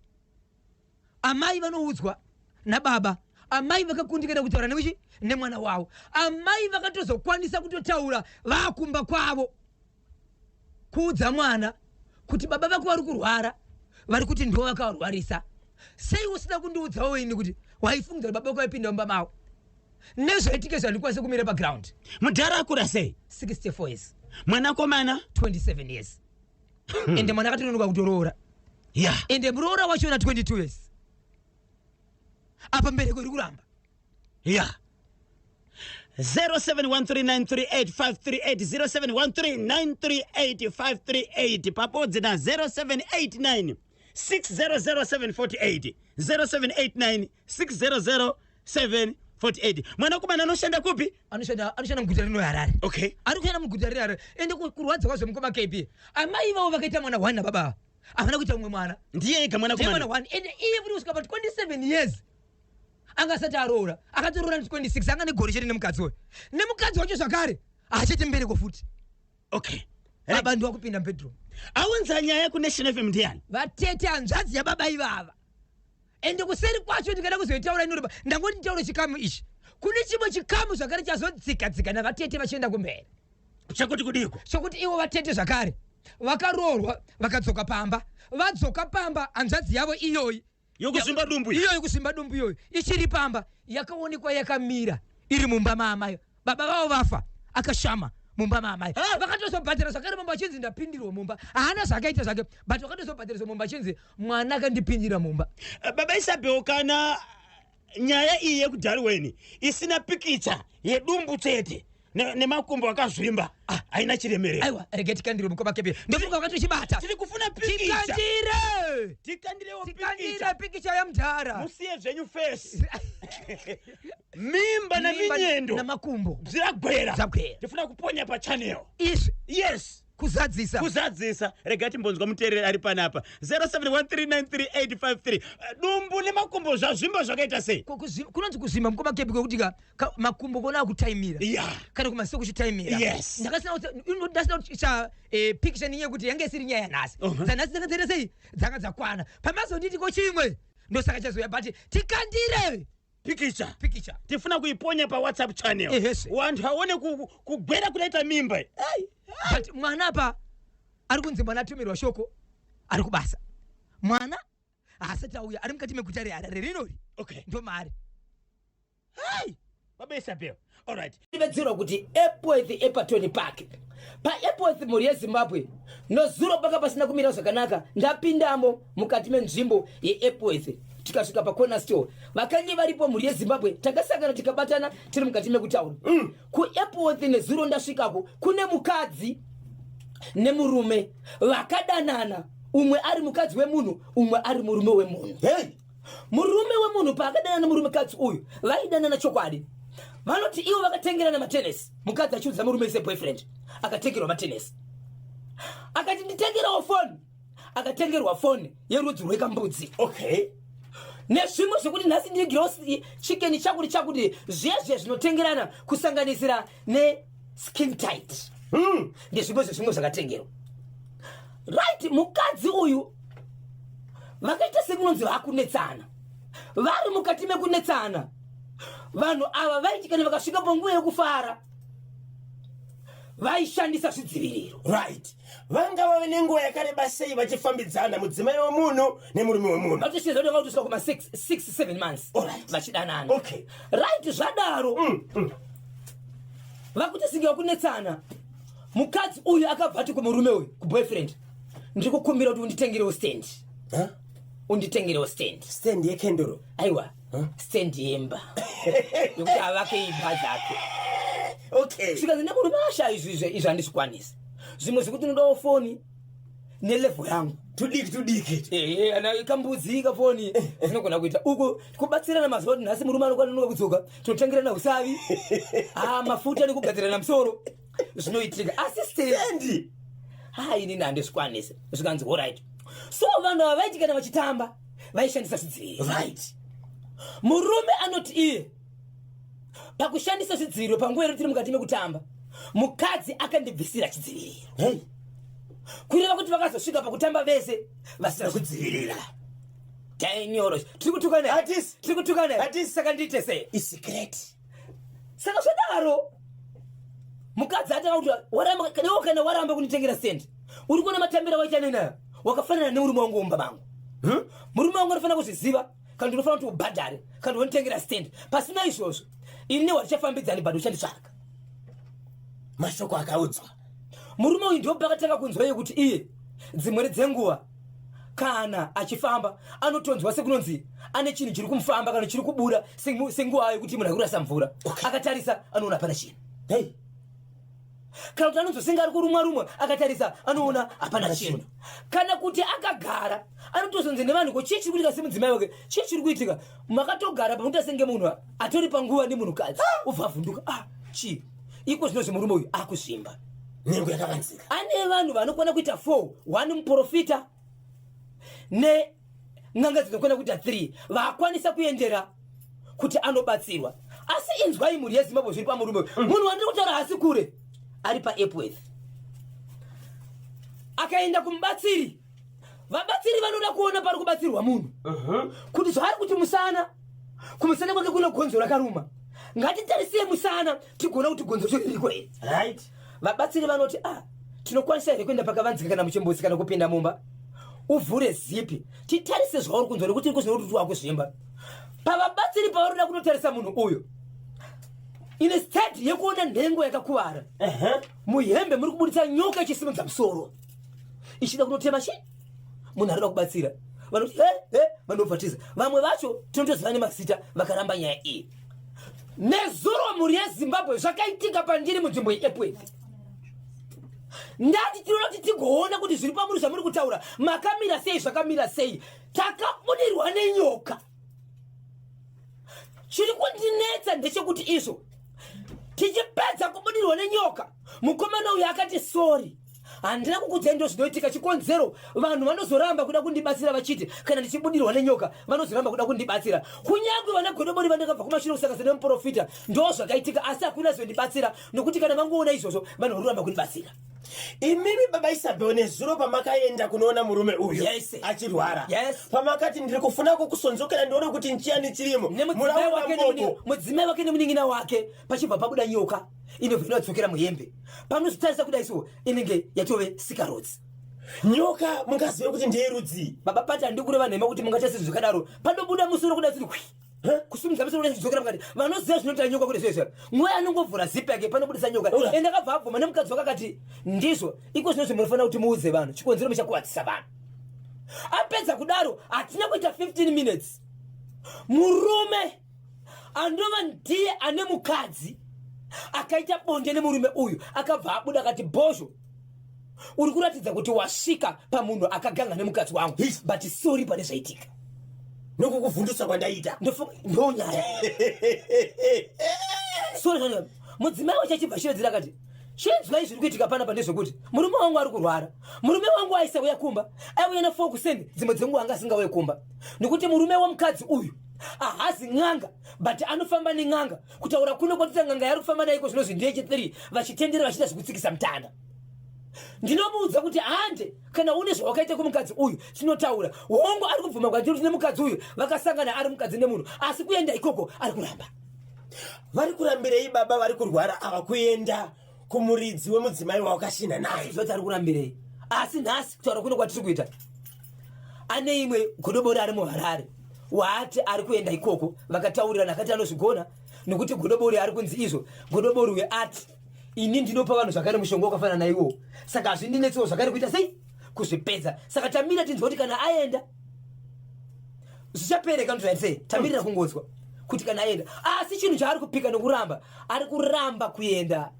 S1: amai vanoudzwa nababa amai vakakundikana kutaura nekuchi nemwana wavo amai vakatozokwanisa kutotaura vakumba kwavo kuudza mwana kuti baba vako vari kurwara vari kuti ndivo vakavarwarisa sei usina kundiudzawo ini kuti waifungidzira baba vako vaipinda mumba mavo nezvaitika izvo handikwanise kumira paground
S2: mudhara akura sei
S1: 64 years
S2: mwanakomana
S1: 27 years ende mwana akatononoka kutoroora
S2: yeah.
S1: ende muroora wachona 22 years apa mbereko iri kuramba
S2: yeah. 0713938538 0713938538 pabodzi na 0789 600748 0789 600748 mwanakomana anoshanda kupi
S1: anoshanda anoshanda muguta rino harare
S2: okay
S1: ari kushanda muguta rino harare ende kurwadza kwazvo mukoma kb amai vavo vakaita mwana one nababa havana kuita mumwe mwana
S2: ndiye ega
S1: mwanakomana one ende iye futi kusvika pa 27 years anga asati aroora akatoroora 26 anga negore chete nemukadzi uyu nemukadzi wacho zvakare haachete mbereko futi
S2: okay
S1: baba ndiwa kupinda mubedroom
S2: aunza nyaya kunational fm ndiyani
S1: vatete hanzvadzi yababa ivava ende kuseri kwacho ndikada kuzoitaura inoreba ndangoti nditaure chikamu ichi kune chimwe chikamu zvakare chazodzika dzika navatete vachienda kumberi
S2: Chekuti kudiko?
S1: Chokuti ivo vatete zvakare vakaroorwa vakadzoka pamba vadzoka pamba hanzvadzi yavo iyoyi
S2: yokusvimba dumbu
S1: iyoyi yokusvimba dumbu iyoyi ichiri pamba yakaonekwa yakamira iri mumba maamai baba vavo vafa akashama mumba maamai ah! vakatozobhadhara zvakare mumba achinzi ndapindirwa mumba haana zvaakaita zvake but vakatozobhadhariswa mumba achinzi mwana akandipindira mumba
S2: eh, baba isabel kana nyaya iyi yekudarweni isina pikicha yedumbu chete nemakumbo akazvimba ah, haina chiremerero
S1: aiwa rege tikandire mukoma kepe ndofunga wakatochibata
S2: tiri kufuna pikicha
S1: tikandire
S2: tikandirewo
S1: tikandire pikicha yamudhara
S2: musiye zvenyu face mimba naminyendo
S1: namakumbo
S2: zvagwera
S1: zvagwera
S2: tifuna kuponya pachannel
S1: izvi
S2: yes
S1: kuzadzisa
S2: kuzadzisa rega timbonzwa muteereri ari panapa 07139385 eh, dumbu nemakumbo zvazvimba zvakaita sei
S1: kunonzi kuzvimba mukoma kebi kwekuti ka makumbo kona akutaimira
S2: yeah.
S1: kana kumasiso kuchitaimira
S2: yes.
S1: ndakasina kucha eh, picture ninye kuti yange isiri nyaya yanhasi uh-huh. dzanhasi dzanga dzaita sei dzanga dzakwana pamazonditi ko chimwe ndosaka chazouya but tikandire
S2: pikicha
S1: pikicha
S2: tifuna kuiponya pawhatsapp channel
S1: Ehese.
S2: wantu aone kugwera kunoita mimba Ai,
S1: but mwana apa ari kunzi mwana atumirwa shoko ari kubasa mwana haasati auya ari mukati meguta reharare rinori
S2: okay
S1: ndomaari
S2: hai baba isabel alright
S1: Ndivedzerwa kuti Epworth Eperton Park paEpworth mhuri yeZimbabwe nozuro panga pasina kumira zvakanaka ndapindamo mukati menzvimbo yeEpworth tikasvika pacorner store vakange varipo mhuri yeZimbabwe takasangana tikabatana tiri mukati mekutaura mm. kuEpworth nezuro ndasvikako kune mukadzi Nemurume vakadanana, umwe ari mukadzi wemunhu, umwe ari murume wemunhu.
S3: Hey.
S1: Murume wemunhu paakadanana nemurumekadzi uyu, vaidanana chokwadi. Vanoti ivo vakatengerana matenesi, mukadzi achiudza murume seboyfriend. Akatengerwa matenesi, akati, "Nditengerawo foni." Akatengerwa foni yerudzi rwekambudzi nezvimwe zvekuti nhasi ndigirawo chicken chakuti chakuti, zviya zvinotengerana, kusanganisira neskin tight. Ndezvimwe zvezvimwe zvakatengerwa, right? Mukadzi uyu vakaita sekunonzi vakunetsana. Vari mukati mekunetsana, vanhu ava vaiti kana vakasvika panguva yekufara, vaishandisa zvidziviriro.
S3: Right, vanga vave nenguva yakareba sei vachifambidzana, mudzimai wemunhu nemurume wemunhu?
S1: Vatosvika kutosvika kuma 6 7 months vachidanana. Right, zvadaro, vakuti singe vakunetsana, mukadzi uyu akabva ati kumurume uyu, kuboyfriend, "Ndiri kukumbira kuti unditengerewo stand."
S3: Huh?
S1: "Unditengerewo stand."
S3: Stand yekendoro?
S1: Aiwa, stand yemba yekuti avake imba dzake. Zvikanzi nemurume, "Asha, izvi handizvikwanisi. Zvimwe zvekuti unodawo foni nelevel yangu."
S3: Tudiki tudiki.
S1: Ehe, ana kambudzi, kafoni zvinogona kuita uku kubatsirana. Mazuva kuti nhasi murume anokwanisa kudzoka, tinotengerana usavi, ha, mafuta nekugadzirana musoro, zvinoitika. Asi stand,
S3: stand,
S1: ha, inini handizvikwanisi. Zvikanzi, "Alright." So vanhu ava vaiti kana vachitamba, vaishandisa zvidziviriro. Murume anoti iye pakushandisa zvidziviriro, panguva ino tiri mukati mekutamba, mukadzi akandibvisira chidziviriro. Kureva kuti vakazosvika pakutamba vese vasina kudzivirira. Daniel, tiri kutukana?
S3: Hatisi.
S1: Tiri kutukana?
S3: Hatisi.
S1: Saka ndiite sei?
S3: Isecret.
S1: Saka zvadaro, mukadzi atanga kuti, "Waramba iwe, kana waramba kunditengera stand, uri kuona matambiro awaita nenayo, wakafanana nemurume wangu womba mangu. Murume wangu anofanira kuzviziva. Kana ndinofanira kuti ubhadhare kana wonditengera stand. Pasina izvozvo, ini newe hatichafambidzani, but uchanditsvaga."
S3: Mashoko akaudzwa.
S1: Murume uyu ndipo pakatanga kunzwa iye kuti iye dzimweni dzenguva kana achifamba, anotonzwa sekunonzi ane chinhu chiri kumufamba kana chiri kubuda, senguva yekuti munhu akurasa mvura. Akatarisa, anoona hapana chinhu. Kana kuti anonzosenga ari kurumwa rumwa, akatarisa, anoona hapana chinhu. Kana kuti akagara, anotozonzi nevanhu, "Ko, chii chiri kuitika?" Semudzimai wake, "Chii chiri kuitika? Makatogara pamuita senge munhu atori panguva nemunhukadzi." Ubva avhunduka, "Ah, chii iko?" Zvino zvemurume uyu akuzvimba.
S3: Nhengo yakavanzika.
S1: Ane vanhu vanokwana kuita 4, 1 muprofita nen'anga dzinokwana kuita 3 vakwanisa kuendera kuti anobatsirwa. Asi inzwai, mhuri yeZimbabwe, zviri pamurume uyu. Munhu wandiri kutaura hasi kure, ari paEpworth. Akaenda kumubatsiri, vabatsiri vanoda kuona pari kubatsirwa munhu kuti zvaari kuti musana, kumusana kwake kuno gonzo rakaruma, ngatitarisei musana tigoona kuti gonzo racho ririko here. Vabatsiri vanoti, "Ah, tinokwanisa here kuenda pakavanzika kana muchimbuzi kana kupinda mumba, uvhure zipi, titarise zvauri kunzwa, nekuti iri kuzvino kuti wakuzvimba?" Pavabatsiri pavaroda kunotarisa munhu uyu, instead yekuona nhengo yakakuvara, muhembe muri kubuditsa nyoka ichisimudza musoro ichida kunotema chi munhu arikuda kubatsira. Vanoti, "He he," vanobvatiza. Vamwe vacho tinotoziva nemazita, vakaramba nyaya iyi. Nezuro, mhuri yeZimbabwe, zvakaitika pandiri munzvimbo yeEpworth. Ndati tinoda kuti tigoona kuti zviri pamuri zvamuri kutaura makamira sei, zvakamira sei. Takabudirwa nenyoka. Chiri kundinetsa ndechekuti izvo tichipedza kubudirwa nenyoka, mukomana uyu akati, "Sorry, handina kukudzai. Ndo zvinoitika. Chikonzero vanhu vanozoramba kuda kundibatsira, vachiti kana ndichibudirwa nenyoka, vanozoramba kuda kundibatsira, kunyange vana godobori vandakabva kumashure kusanganisa nemuprofita. Ndo zvakaitika, asi hakuna zondibatsira, nokuti kana vangoona izvozvo, vanhu vari kuramba kundibatsira."
S3: Imimi baba Isabel, nezuro pamakaenda kunoona murume uyu achirwara, pamakati, "Ndiri kufuna kukusonzokera ndione kuti nchiyani chirimo,"
S1: Nemudzimai
S3: muraona
S1: wake
S3: mboko.
S1: Mudzimai wake nemunin'ina wake, pachibva pabuda nyoka inobva inodzokera muhembe. Panozotarisa kudai so, inenge yatove sikarotsi.
S3: Nyoka mungazive kuti ndeyerudzii?
S1: Baba Pati, handidi kureva nhema kuti mungaita sezvo zvakadaro. Panobuda musoro kudai siri kwi kusimudza musoro kudai chidzokera mukati. Vanoziva zvinoita nyoka kuti zvezvo mweya anongovhura zipi yake, panobudisa nyoka. Ende akabva abvuma nemukadzi wake, akati, "Ndizvo iko zvino zvimunofanira kuti muudze vanhu chikonzero muchakuwadzisa vanhu." Apedza kudaro, hatina kuita 15 minutes, murume anova ndiye ane mukadzi akaita bonde nemurume uyu akabva abuda, akati, "Bhozho." Uri kuratidza kuti wasvika pamunhu akaganga nemukadzi wangu, but sorry pane zvaitika.
S3: Nokukuvhundusa kwandaita.
S1: Ndonyaya. Sorry zvanyaya. Mudzimai wacho achibva shevedzera akati, chinzwai zviri kuitika panapa ndezvekuti murume wangu ari kurwara. Murume wangu aisauya kumba, aiuya na4 kuseni, dzimwe dzenguva anga asingauye kumba, nekuti murume wemukadzi uyu ahazi n'anga, but anofamba nen'anga. Kutaura kuno kwatita, n'anga yari kufamba naiko zvinozvi ndeche3, vachitendera vachiita zvekutsikisa mutanda. Ndinomuudza kuti hande, kana une zvawakaita kumukadzi uyu tinotaura. Hongu, ari kubvuma kwandiri kuti nemukadzi uyu vakasangana ari mukadzi nemunhu, asi kuenda ikoko ari kuramba.
S3: Vari kurambirei baba vari kurwara ava kuenda kumuridzi wemudzimai wawakashinha naye?
S1: Zvoti ari kurambirei, asi nhasi kutaura kuno kwatiri kuita, ane imwe godobori ari muHarare waati ari kuenda ikoko. Vakataurirana, akati anozvigona nekuti godobori ari kunzi izvo godobori uyo ati ini ndinopa vanhu zvakare mushonga wakafanana naiwowo, saka hazvindinetsewo zvakare kuita sei kuzvipedza. Saka tamira tinzwa kuti kana aenda zvichapereka ndotaiti sei. Tamirira kungonzwa kuti kana aenda, asi chinhu chaari kupika nokuramba, ari kuramba kuenda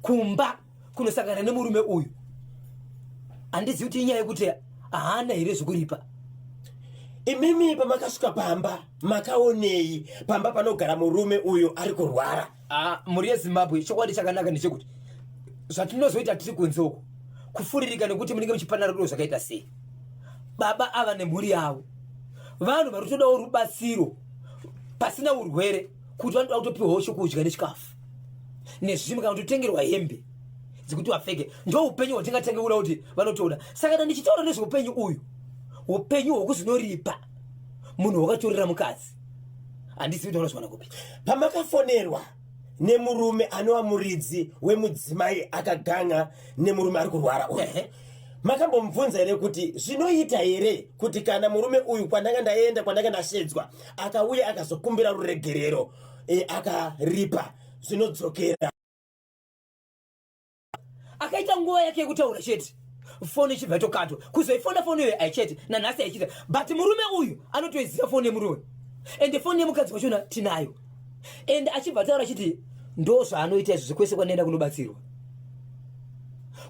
S1: kumba kunosangana nemurume uyu. Handizivi kuti inyaya yekuti haana here zvekuripa.
S3: Imimi pamakasvika pamba makaonei, pamba panogara murume uyu ari kurwara?
S1: Ah, mhuri yeZimbabwe, chokwadi chakanaka ndechekuti zvatinozoita tiri kunze uku kufuririka, nekuti munenge muchipanana rudo zvakaita sei. Baba ava nemhuri yavo vanhu vari kutodawo rubatsiro pasina urwere, kuti vanoda kutopiwawo chokudya nechikafu nezvimwe, kana kutotengerwa hembe dzekuti vapfeke. Ndo upenyu hwatingatange kuda kuti vanotoda. Saka kana ndichitaura nezveupenyu uyu, upenyu hwekuzinoripa munhu wakatorera mukadzi, handizivi kuti vanozviwana kupi.
S3: Pamakafonerwa nemurume anova muridzi wemudzimai akaganga nemurume ari kurwara uyu, makambomubvunza here kuti zvinoita here kuti kana murume uyu kwandanga ndaenda, kwandanga ndashedzwa, akauya akazokumbira ruregerero, akaripa, zvinodzokera?
S1: Akaita nguva yake yekutaura chete, foni ichibva yatokatwa. Kuzoifona foni iyoyo aichete nanhasi aichiita, but murume uyu anotoiziva foni yemurume, ende foni yemukadzi wachona tinayo. Ende achibva ataura achiti ndo zvaanoita izvo kwese kwanoenda kunobatsirwa,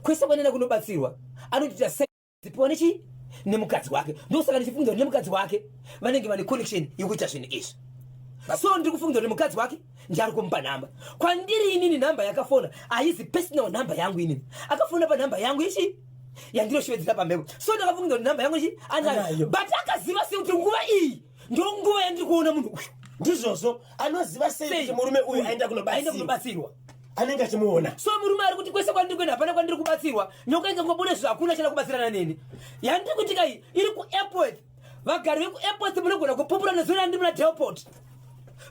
S1: kwese kwanoenda kunobatsirwa anotoita zipiwa nechi nemukadzi wake. Ndosaka ndichifunga kuti nemukadzi wake vanenge vane connection yekuita zvinhu izvi. So ndiri kufunga kuti mukadzi wake ndiari kumupa nhamba kwandiri inini. Nhamba yakafona haizi personal nhamba yangu inini. Akafona panhamba yangu ichi yandinoshevedzera pamhepo, so ndakafunga kuti nhamba yangu ichi anayo.
S3: Anayo.
S1: But akaziva sei kuti nguva iyi ndo nguva yandiri kuona munhu uyu?
S3: Ndizvozvo, anoziva sei
S1: Sei?
S3: kuti murume uyu aenda
S1: aenda
S3: kunobatsirwa?
S1: Kunobatsirwa.
S3: Anenge achimuona.
S1: So murume ari kuti kwese kwandiri kuenda hapana kwandiri kubatsirwa, nyoka ingangobude zvo, hakuna chada kubatsirana neni. Yandiri kuitika iyi iri kuAirport. Vagari vekuAirport munogona kupupura nezuva randiri muna Delport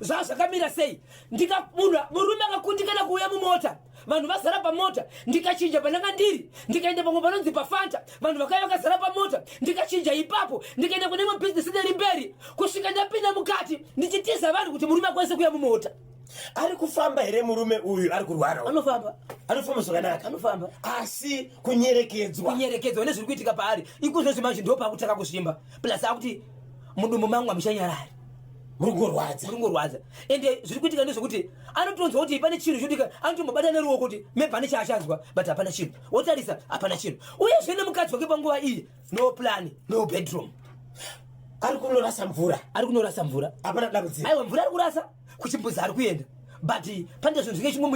S1: zvaa zvakamira sei. Ndika munhu murume akakundikana kuuya mumota, vanhu vazara pamota. Ndikachinja pandanga ndiri, ndikaenda pamwe panonzi paFanta, vanhu vakauya vakazara pamota. Ndikachinja ipapo, ndikaenda kune imwe bhizinesi neri mberi, kusvika ndapinda mukati ndichitiza vanhu kuti murume akwanise kuuya mumota.
S3: Ari kufamba here murume uyu ari kurwara uyu?
S1: Anofamba.
S3: Anofamba zvakanaka?
S1: Anofamba.
S3: Asi kunyerekedzwa.
S1: Kunyerekedzwa nezviri kuitika paari ikozvozvi manje ndo paakutanga kuzvimba, plus akuti mudumbu mangu hamuchanyarari.
S3: Muri kungorwadza.
S1: Muri kungorwadza. Ende zviri kuitika ndezvekuti anotonzwa kuti pane chinhu chinoitika, anotombobata neruoko kuti maybe pane chaachanzwa, but hapana chinhu. Wotarisa, hapana chinhu. Uyezve nemukadzi wake panguva iyi, no plan, no bedroom.
S3: Ari kunorasa mvura?
S1: Ari kunorasa mvura.
S3: Hapana dambudziko?
S1: Aiwa, mvura ari kurasa, kuchimbuzi ari kuenda, but pane zvinhu zvinge chimwe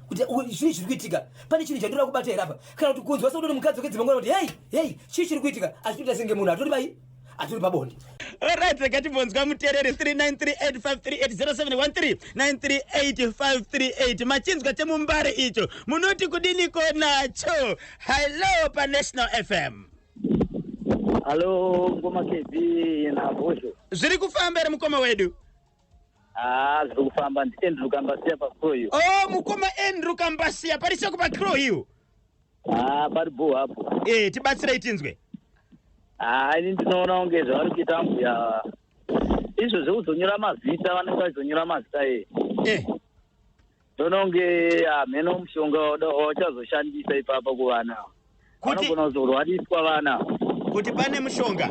S1: kuti zvii zviri kuitika, pane chinhu chandinoda kubata here apa, kana kuti kunzwa sekuti mukadzi wake dzimwe nguva kuti hei hei, chii chiri kuitika, achitoita senge munhu atori bai atori pabonde.
S2: Alright, rega timbonzwa muteereri. 3938530713 938538. Machinzwa chemumbare icho, munoti kudiniko nacho? Hello, paNational FM.
S4: Hello, ngoma KB naBhosho.
S2: Zviri kufamba here, mukoma wedu?
S4: Ah, zviri kufamba. NdiAndrew Kambasiya paCrow.
S2: Oh, mukoma Andrew Kambasiya, pari seko paCrow Hill?
S4: Ah, pari bho hapo.
S2: Tibatsirei tinzwe.
S4: Ah, ini ndinoona kunge zvavari kuita mbuya izvo zvekuzonyora mazita, vanenge vachizonyora mazita e ndoona kunge hameno mushonga wauchazoshandisa ipapa kuvana.
S2: Kuti
S4: Vanogona kuzorwariswa vana.
S2: Kuti pane mushonga?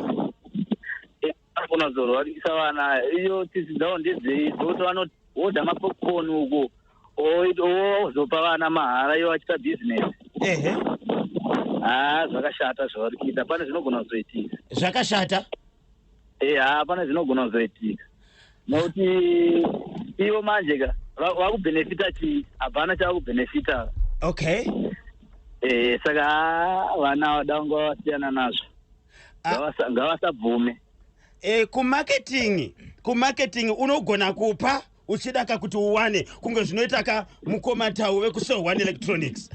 S4: Vanogona kuzorwarisa vana. Iyo tsitsi dzavo ndedzei dzokuti vanohodha mapopcorn uko, ozopa vana mahara, ivo vachiita bhizinesi?
S2: Ehe.
S4: Haa, zvakashata zvavari kuita, pane zvinogona kuzoitika.
S2: Zvakashata?
S4: Haa, pane zvinogona kuzoitika nokuti ivo manje ka vakubhenefita chii? Hapana chavakubhenefita. Saka haa, vana vada kunga vasiyana nazvo. Ngavasabvume.
S2: Kumarketing unogona kupa uchida ka kuti uwane, kunge zvinoita ka mukoma Tau vekuSell One Electronics.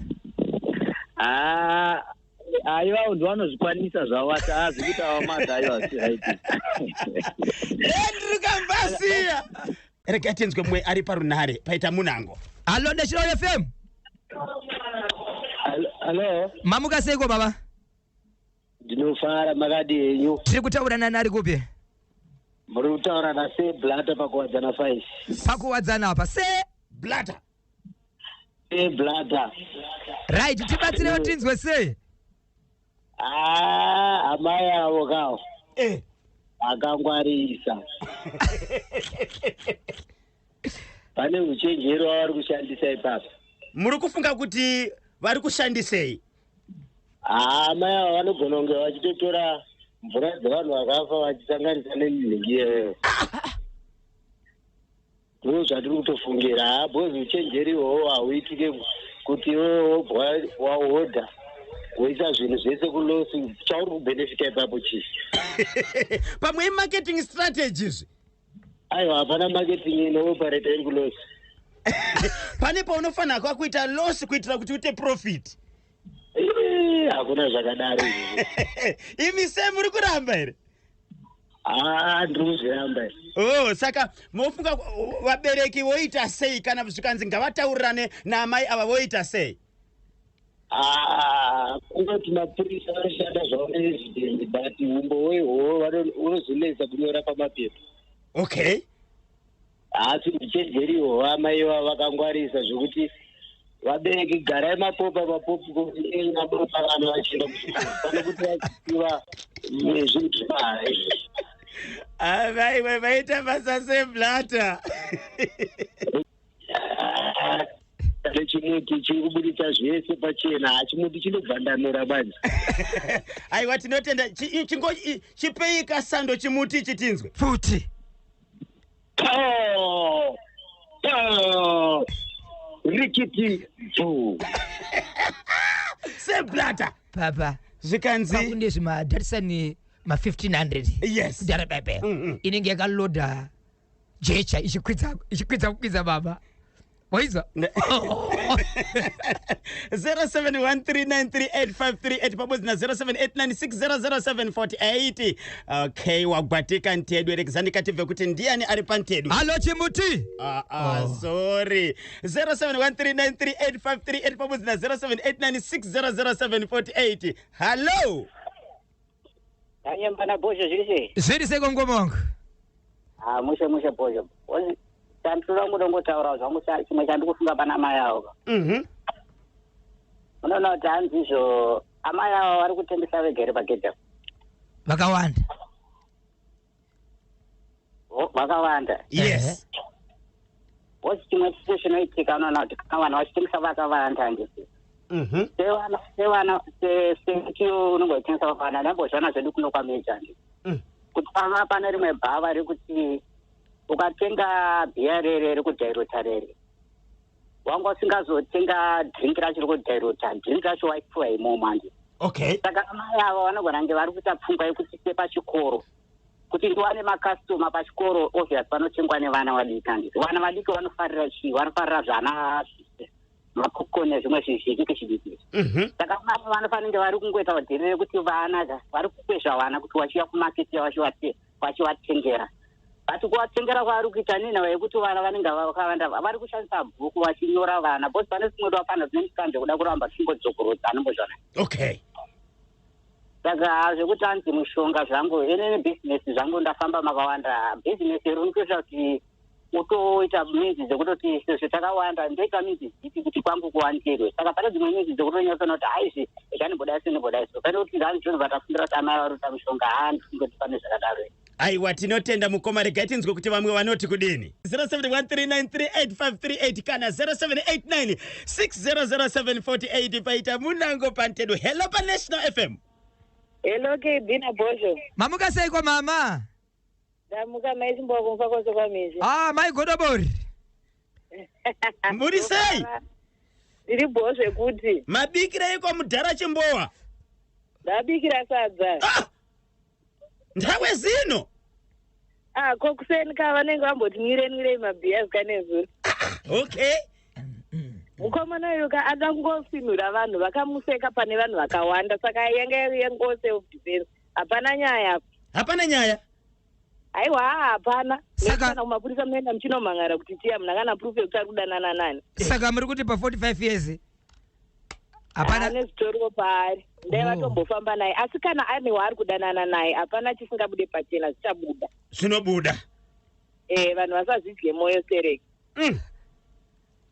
S4: Haa, aivawo ndivanozvikwanisa zvavo, vati haa, zvekuita ava madha, aiwa, zviraiti.
S2: Andrew Kambasiya, rega tinzwe mumwe ari parunhare. Paita munango.
S1: Hallo, National FM.
S5: Hallo.
S1: Mamuka seiko, baba?
S5: Ndinofara, makadi henyu?
S1: Tiri kutaura nani, ari kupi?
S5: Muri kutaura naSeblata paKuwadzana 5.
S1: PaKuwadzana apa se
S2: Blata.
S5: Seblata.
S1: Right, tibatsirewo tinzwe sei.
S5: Haa, amai avo kawo akangwarisa, pane uchenjeri wavari kushandisa ipapa.
S2: Muri kufunga kuti vari kushandisei?
S5: Haa, amai avo vanogona kunge vachitotora mvura dzevanhu vakafa vachisanganisa nenhingi iyoyo. Ndo zvatiri kutofungira. Haa, because uchenjeri ihwohwo hauitike kuti iwewe wobva wahodha, woisa zvinhu zvese kuloss. Chauri kubhenefita ipapo chii?
S2: Pamwe imarketing strategies.
S5: Aiwa, hapana marketing inooperata iri kuloss.
S2: Pane paunofanira kwa kuita loss kuitira kuti uite profit.
S5: Hakuna zvakadaro izvozvo.
S2: Imi se muri kuramba here?
S5: Haa, ndiri kuzviramba.
S2: Oh, saka mofunga vabereki voita sei kana zvikanzi ngavataurirane naamai ava, voita sei?
S5: Haa, kungoti mapurisa vanoshanda zvavo neevidence, but umbo hweihwohwo unozonetsa kunyora pamapepa. Asi uchenjeri ihwohwo, amai ivavo vakangwarisa zvokuti vabereki garai mapopa mapopi mapopa vana vachienda kuchikoro, pane kuti vachipiwa zvinhu zvemahara izvozvo.
S2: Avaiwe, vaita basa Seblata.
S5: Nechimuti chiri kubudisa zvese pachena. Ha, chimuti chinobvandanura manje.
S2: Aiwa, tinotenda. Chipei kasando chimuti ichi tinzwe.
S1: Futi.
S5: Po po rikiti bvu.
S2: Seblata.
S1: Papa.
S2: Zvikanzi
S1: Pakune zvimadarisani ma1500. Kudhara pepe inenge yakalodha jecha ichikwidza, ichikwidza, kukwidza, baba, waizwa.
S2: 0713938538 pabodzi na0789600748. Okay, wagwatika ntedu. Erekizani tibve kuti ndiani ari pantedu.
S1: Hallo, chimuti.
S2: Ah, ah, sorry, 0713938538 pabodzi na0789600748. Hallo.
S6: Anyembana Bhozho, zviri sei?
S1: Zviri sei, kongomongo?
S6: Ah, mushe mushe, Bhozho. Chandinoda kudongotaura zvangu, chimwe chandikufunga pana amai avo. Unoona kuti hanzi izvo amai avo vari kutengesa vega here pagedhi apo?
S1: Vakawanda.
S6: Vakawanda. Wozi chimwe chicho chinoitika, unoona kuti kana vanhu vachitengesa vakawanda, handiti? Sevana sekuti unenge uchitengesa vakawanda, ndambozviona zvedu kuno kwameja, handiti? Kuti pava pane rimwe bhava rekuti ukatenga bhiya rere rekudhairota rere, wanga usingazotenga drink racho rekudhairota, drink racho waipiwa imomo, handiti? Saka amai ava vanogona kunge vari kuita pfungwa yekuti sepachikoro, kuti ndiwane makastoma pachikoro, obvious panotengwa nevana vadiki, handiti? Vana vadiki vanofarira chii? Vanofarira zvana mapopcorn nezvimwe zvinhu zvidiki zvidiki. Saka amai vanofanira vari kungoita dhiri rekuti vana vari kukwezva vana kuti vachiuya kumaketi vachivatengera, but kuvatengera kwavari kuita nenhau yekuti vana vanenge vakawanda, vari kushandisa bhuku vachinyora vana, because pane zvimwe vapana zvine mikanzo yekuda kuramba tichingodzokorodza, anombozvona. Saka zvekuti anzi mushonga zvangu, inini bhizinesi zvangu ndafamba makawanda. Bhizinesi rinotoita kuti utoita minzi dzekutoti sezvo takawanda, ndoita minzi dzipi kuti kwangu kuwandirwe. Saka pane dzimwe minzi dzekutonyatsoona kuti haizvi zvanimbodai so, nimbodai so. Pane kuti zvanzi zvinobva tafungira kuti amai vari kuita mushonga, haa, ndifunge kuti pane zvakadaro.
S2: Aiwa, tinotenda mukoma. Regai tinzwe kuti vamwe vanoti kudini. 0713938538 kana 0789600748. Paita munango pantedo. Hello paNational FM.
S7: Hello KB naBhozho.
S1: Mamuka seiko, mama?
S7: Ndamuka, maisimba kumfa kwose kwamizhi.
S1: Ah, mai Godobori.
S2: Muri sei?
S7: Ndiri bho zvekuti.
S2: Mabikireiko, mudhara Chimbowa?
S7: Ndabikira sadza.
S2: Ah! Ndawe zino.
S7: Ah, ko kuseni ka vanenge vamboti nwire nwirei mabhiya zvikanezuro.
S2: Okay.
S7: Mukomana uyu ka ada kungofinhura vanhu vakamuseka pane vanhu vakawanda, saka yanga yango self defense. Hapana nyaya apa.
S2: Hapana nyaya.
S7: Aiwa, hapana.
S1: Saka-
S7: Kana kumapurisa munoenda muchinomhangara kuti tiya muna kana proof yekuti ari kudanana nani.
S1: Saka muri kuti pa45 years hapana?
S7: Ane zvitoriwo paari, ndai
S1: Oh.
S7: vatombofamba naye, asi kana ane waari kudanana naye, hapana chisingabude pachena, zvichabuda.
S2: Zvinobuda.
S7: Vanhu vasazvidye mwoyo sereki.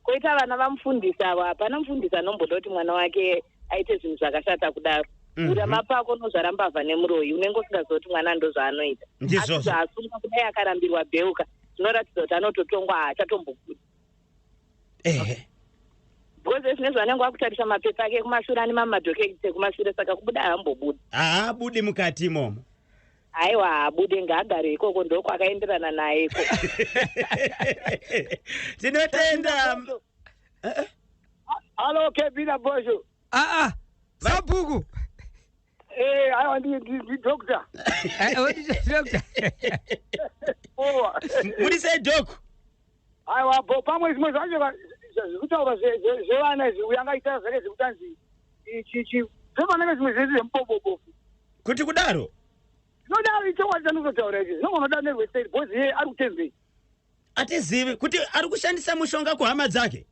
S7: Koita vana vamufundisi avo, hapana mufundisi anomboda kuti mwana wake aite zvinhu zvakashata kudaro. Ura mapako unozvara mbavha nemuroyi, unenge usingazivi kuti mwana ndo zvaanoita. Asi
S2: Ndizvozvo.
S7: zvaasungwa kudai, akarambirwa bheuka, zvinoratidza kuti anototongwa, haachatombobudi. Because zvinezvi vanenge vakutarisa mapepa ake ekumashure, ane mamadhoketi ekumashure, saka kubuda haambobudi.
S2: Haabudi mukati imomo.
S7: Aiwa, haabude, ngaagare ikoko, ndokwakaenderana naye ikoko.
S2: Tinotenda.
S5: Hello KB naBhozho.
S1: Aa, sabhuku.
S5: Aiwa, ndi doctor.
S1: Doctor.
S5: Owa.
S2: Muri sei, Doc?
S5: Aiwa bo, pamwe zvimwe zvacho zvekutaura zvevana izvi, uyo angaita zvake zvekutanzi ichichi zvevanenge zvimwe zvese zvemubobobofu.
S2: Kuti kudaro?
S5: Zvinodaro, ichokwadi chandikutotaura ichi, zvinongonoda nerweseri because iye ari kutembei.
S2: Atizivi kuti ari kushandisa mushonga kuhama dzake.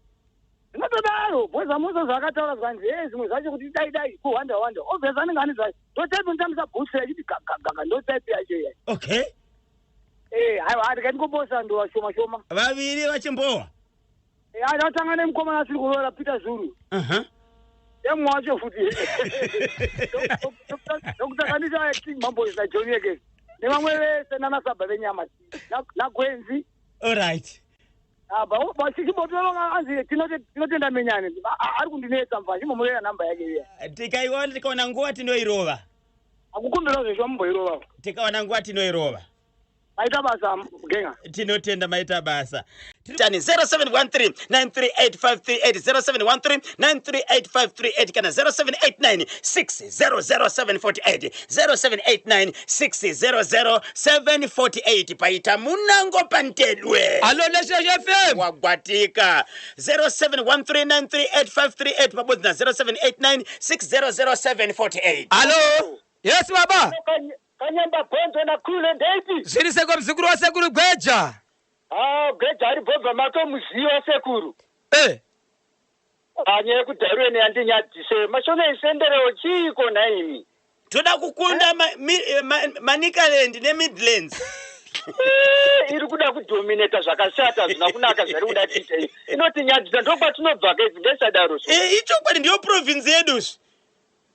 S5: Zvinotodaro because amuso zvaakataura zvikanzi e zvimwe zvacho kuti dai dai kuhwanda hwanda, obvious anenge ane zvacho, ndotype inotambisa bhusi achiti gagagaga, ndotype yacho iya.
S2: Okay.
S5: Aiwa, handikandikobosa ndowa shoma shoma.
S2: Vaviri vaChimbowa.
S5: Andatanga nemukomana asiri kuroora, Peter Zuru. Emwe wacho futi ndokutanganisa King Mamboys naJohn Yekes nevamwe vese nanasabha venyama nagwenzi.
S2: Alright.
S5: Apa chichimbotoronga anzi tinotenda menyane ari kundinetsa mva chimbomurera namba yake iya.
S2: Tikaiona, tikaona nguva tinoirova.
S5: Akukumbira zvezvo mumboirova.
S2: Tikaona nguva tinoirova.
S5: Maita basa, genga.
S2: Tinotenda, maita basa. Tani 0713 938538, 0713 938538 kana 0789 600748, 0789 600748. Paita munango pantedwe.
S1: Hello National FM.
S2: Wagwatika. 0713938538 pabodzi na 0789 600748.
S1: Hello, yes baba.
S5: Kanyamba bhonzo nakule ndeipi?
S1: Zviri seko, muzukuru wasekuru Gweja.
S5: Ah, Gweja ari bhobva, matomuziva sekuru. Nyaya yekudharuweni yandinyadzise, mashona isenderewo chiiko nhaimi?
S2: Toda kukunda Manicaland neMidlands.
S5: Iri kuda kudhomineta zvakashata, zvina kunaka zvari kuda kuita iyi, inotinyadzisa, ndokwatinobva kaidzi, ngaisadaro so.
S2: Ichokwadi, ndiyo province yeduzvi.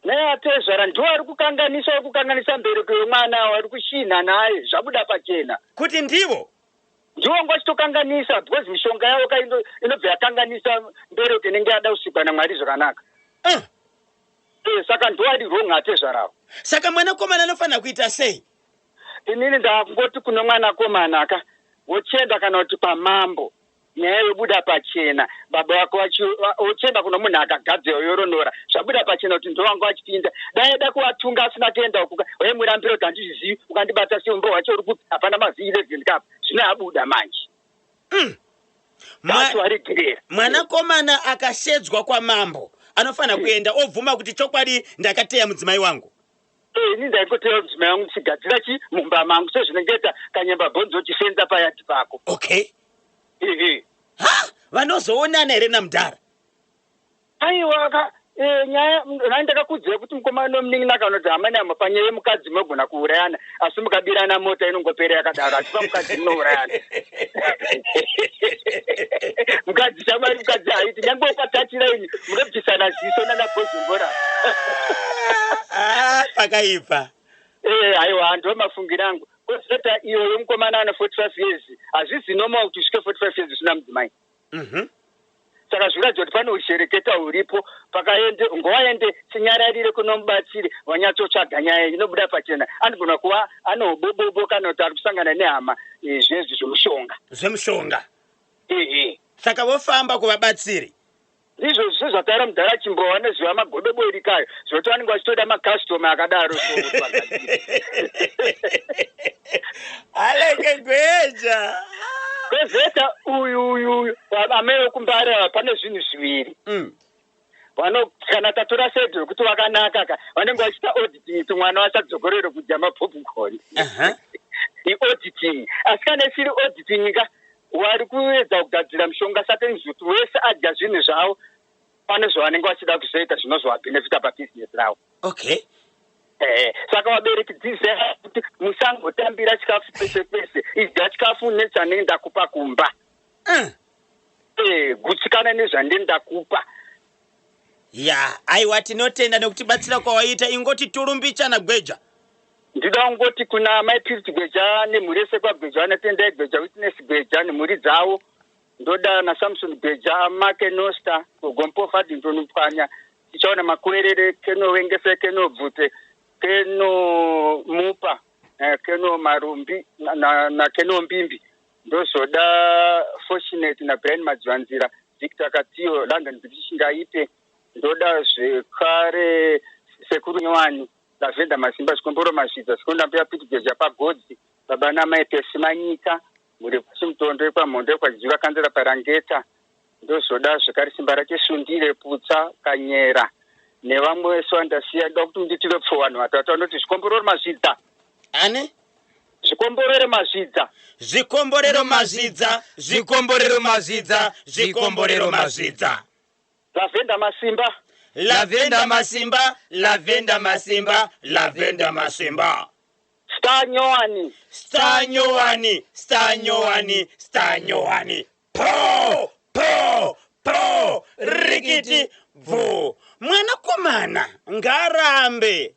S5: Neatezvara ndiwo ari kukanganisa, ari kukanganisa mbereko yemwana, ari kushinha naye, zvabuda pachena.
S2: Kuti ndivo?
S5: Ndiwo ngachitokanganisa because mishonga yavo ka inobva yakanganisa mbereko inenge yada kusikwa naMwari zvakanaka. Saka ndiwo ari wrong, atezvaravo.
S2: Saka mwanakomana anofanira kuita sei?
S5: Inini ndakungoti kune mwanakomana ka, wochienda kana kuti pamambo, nyaya yobuda pachena, baba vako wochienda kuno munhu akagadzirwa yoronora, zvabuda pachena kuti ndowanga vachipinda. Dai aida kuvatunga asina kuenda ukuka, waimurambira kuti handizvizivi, ukandibata seumbo hwacho uri kupi, hapana mazi 11 kapa, zvino abuda manje. Vacho varegerera.
S2: Mwanakomana akashedzwa kwamambo anofanira kuenda obvuma kuti chokwadi ndakateya mudzimai wangu.
S5: Ini ndaingoteya mudzimai wangu ndichigadzira chi mumba mangu sezvinengeta kanyamba bhonzo chisenza payati pako.
S2: Okay.
S5: Ehe.
S2: Ha, vanozoonana here namudhara?
S5: Aiwa ka, nyaya nai ndakakudzira kuti mukomana nomunin'ina kana kuti hama nehama, panyaya yemukadzi munogona kuurayana, asi mukabirana mota inongopera yakadaro, asi pamukadzi munourayana. Mukadzi shamwari, mukadzi haiti nyange ukatachira ini munobvisana ziso nanabhozombora.
S2: Ah, pakaipa.
S5: Aiwa, ndo mafungiro angu. Kozota iyoyo mukomana ane 45 years, hazvisi normal kuti usvike 45 years usina mudzimai. Saka zvinoratidza kuti pane ushereketa huripo. Pakaende ngowaende chinyararire kunomubatsiri wanyatsotsvaga nyaya inobuda pachena. Anogona kuva anobobobo kana kuti ari kusangana nehama zvezvi zvemushonga.
S2: Zvemushonga.
S5: Ehe.
S2: Saka vofamba kuvabatsiri.
S5: Ndizvo sezvataura mudhara Chimbowa vanoziva magodobori kayo zvekuti vanenge vachitoda makastoma akadaro so kuti vagadzire.
S2: Aleke Gweja.
S5: Kwezoita uyu uyu uyu amai vekuMbare ava pane zvinhu zviviri. Vano kana tatora side rekuti vakanaka ka vanenge vachiita auditing kuti mwana vasadzokorere kudya mapopcorn. Iauditing. Asi kana isiri auditing ka vari kuedza kugadzira mushonga saka kuti wese adya zvinhu zvavo pane zvavanenge vachida kuzoita zvinozovabhenefita pabhizinesi ravo.
S2: Okay.
S5: Saka vabereki dzidzai kuti musangotambira chikafu pese pese, idya chikafu nechanenge ndakupa kumba. Gutsikana nezvandinenge ndakupa.
S2: Ya, aiwa tinotenda nekutibatsira kwawaita, ingoti turumbichana Gweja.
S5: Ndinoda kungoti kuna Mai Purity Gweja nemhuri yese kwaGweja, vanotendai Gweja, Witness Gweja nemhuri dzavo. Ndoda naSamson Gweja, Make Nosta, Gogo Mpofu Addington Mupwanya, tichaona Makuwerere, Keno Wengese, Keno Bvute, Keno Mupa, Keno Marumbi na Keno Mbimbi. Ndozoda Fortunate na Brian Madzivanzira, Victor Katiyo, London British Ngaipe. Ndoda zvekare Sekuru Nyowani, Lavenda Masimba, Zvikomboro Mazvidza, Sekonda Mbuya Piti Gweja Pagodzi, Baba namai Pesi Manyika, mhuri yekwaChimutondo, yekwaMhondo, yekwaJura, Kanzera Parangeta. Ndozoda zvekare Simba rake Sundire, Putsa, Kanyera nevamwe vese vandasiya. Ndoda kuti munditire pfo vanhu vatatu vanoti Zvikomborero Mazvidza.
S2: Ani?
S5: Zvikomborero Mazvidza.
S2: Zvikomborero Mazvidza, Zvikomborero Mazvidza, Zvikomborero Mazvidza.
S5: Lavenda Masimba.
S2: Lavenda Masimba, Lavenda Masimba, Lavenda Masimba.
S5: Star Nyowani.
S2: Star Nyowani, Star Nyowani, Star Nyowani. Po, po, po, rikiti, bvu. Mwanakomana ngarambe.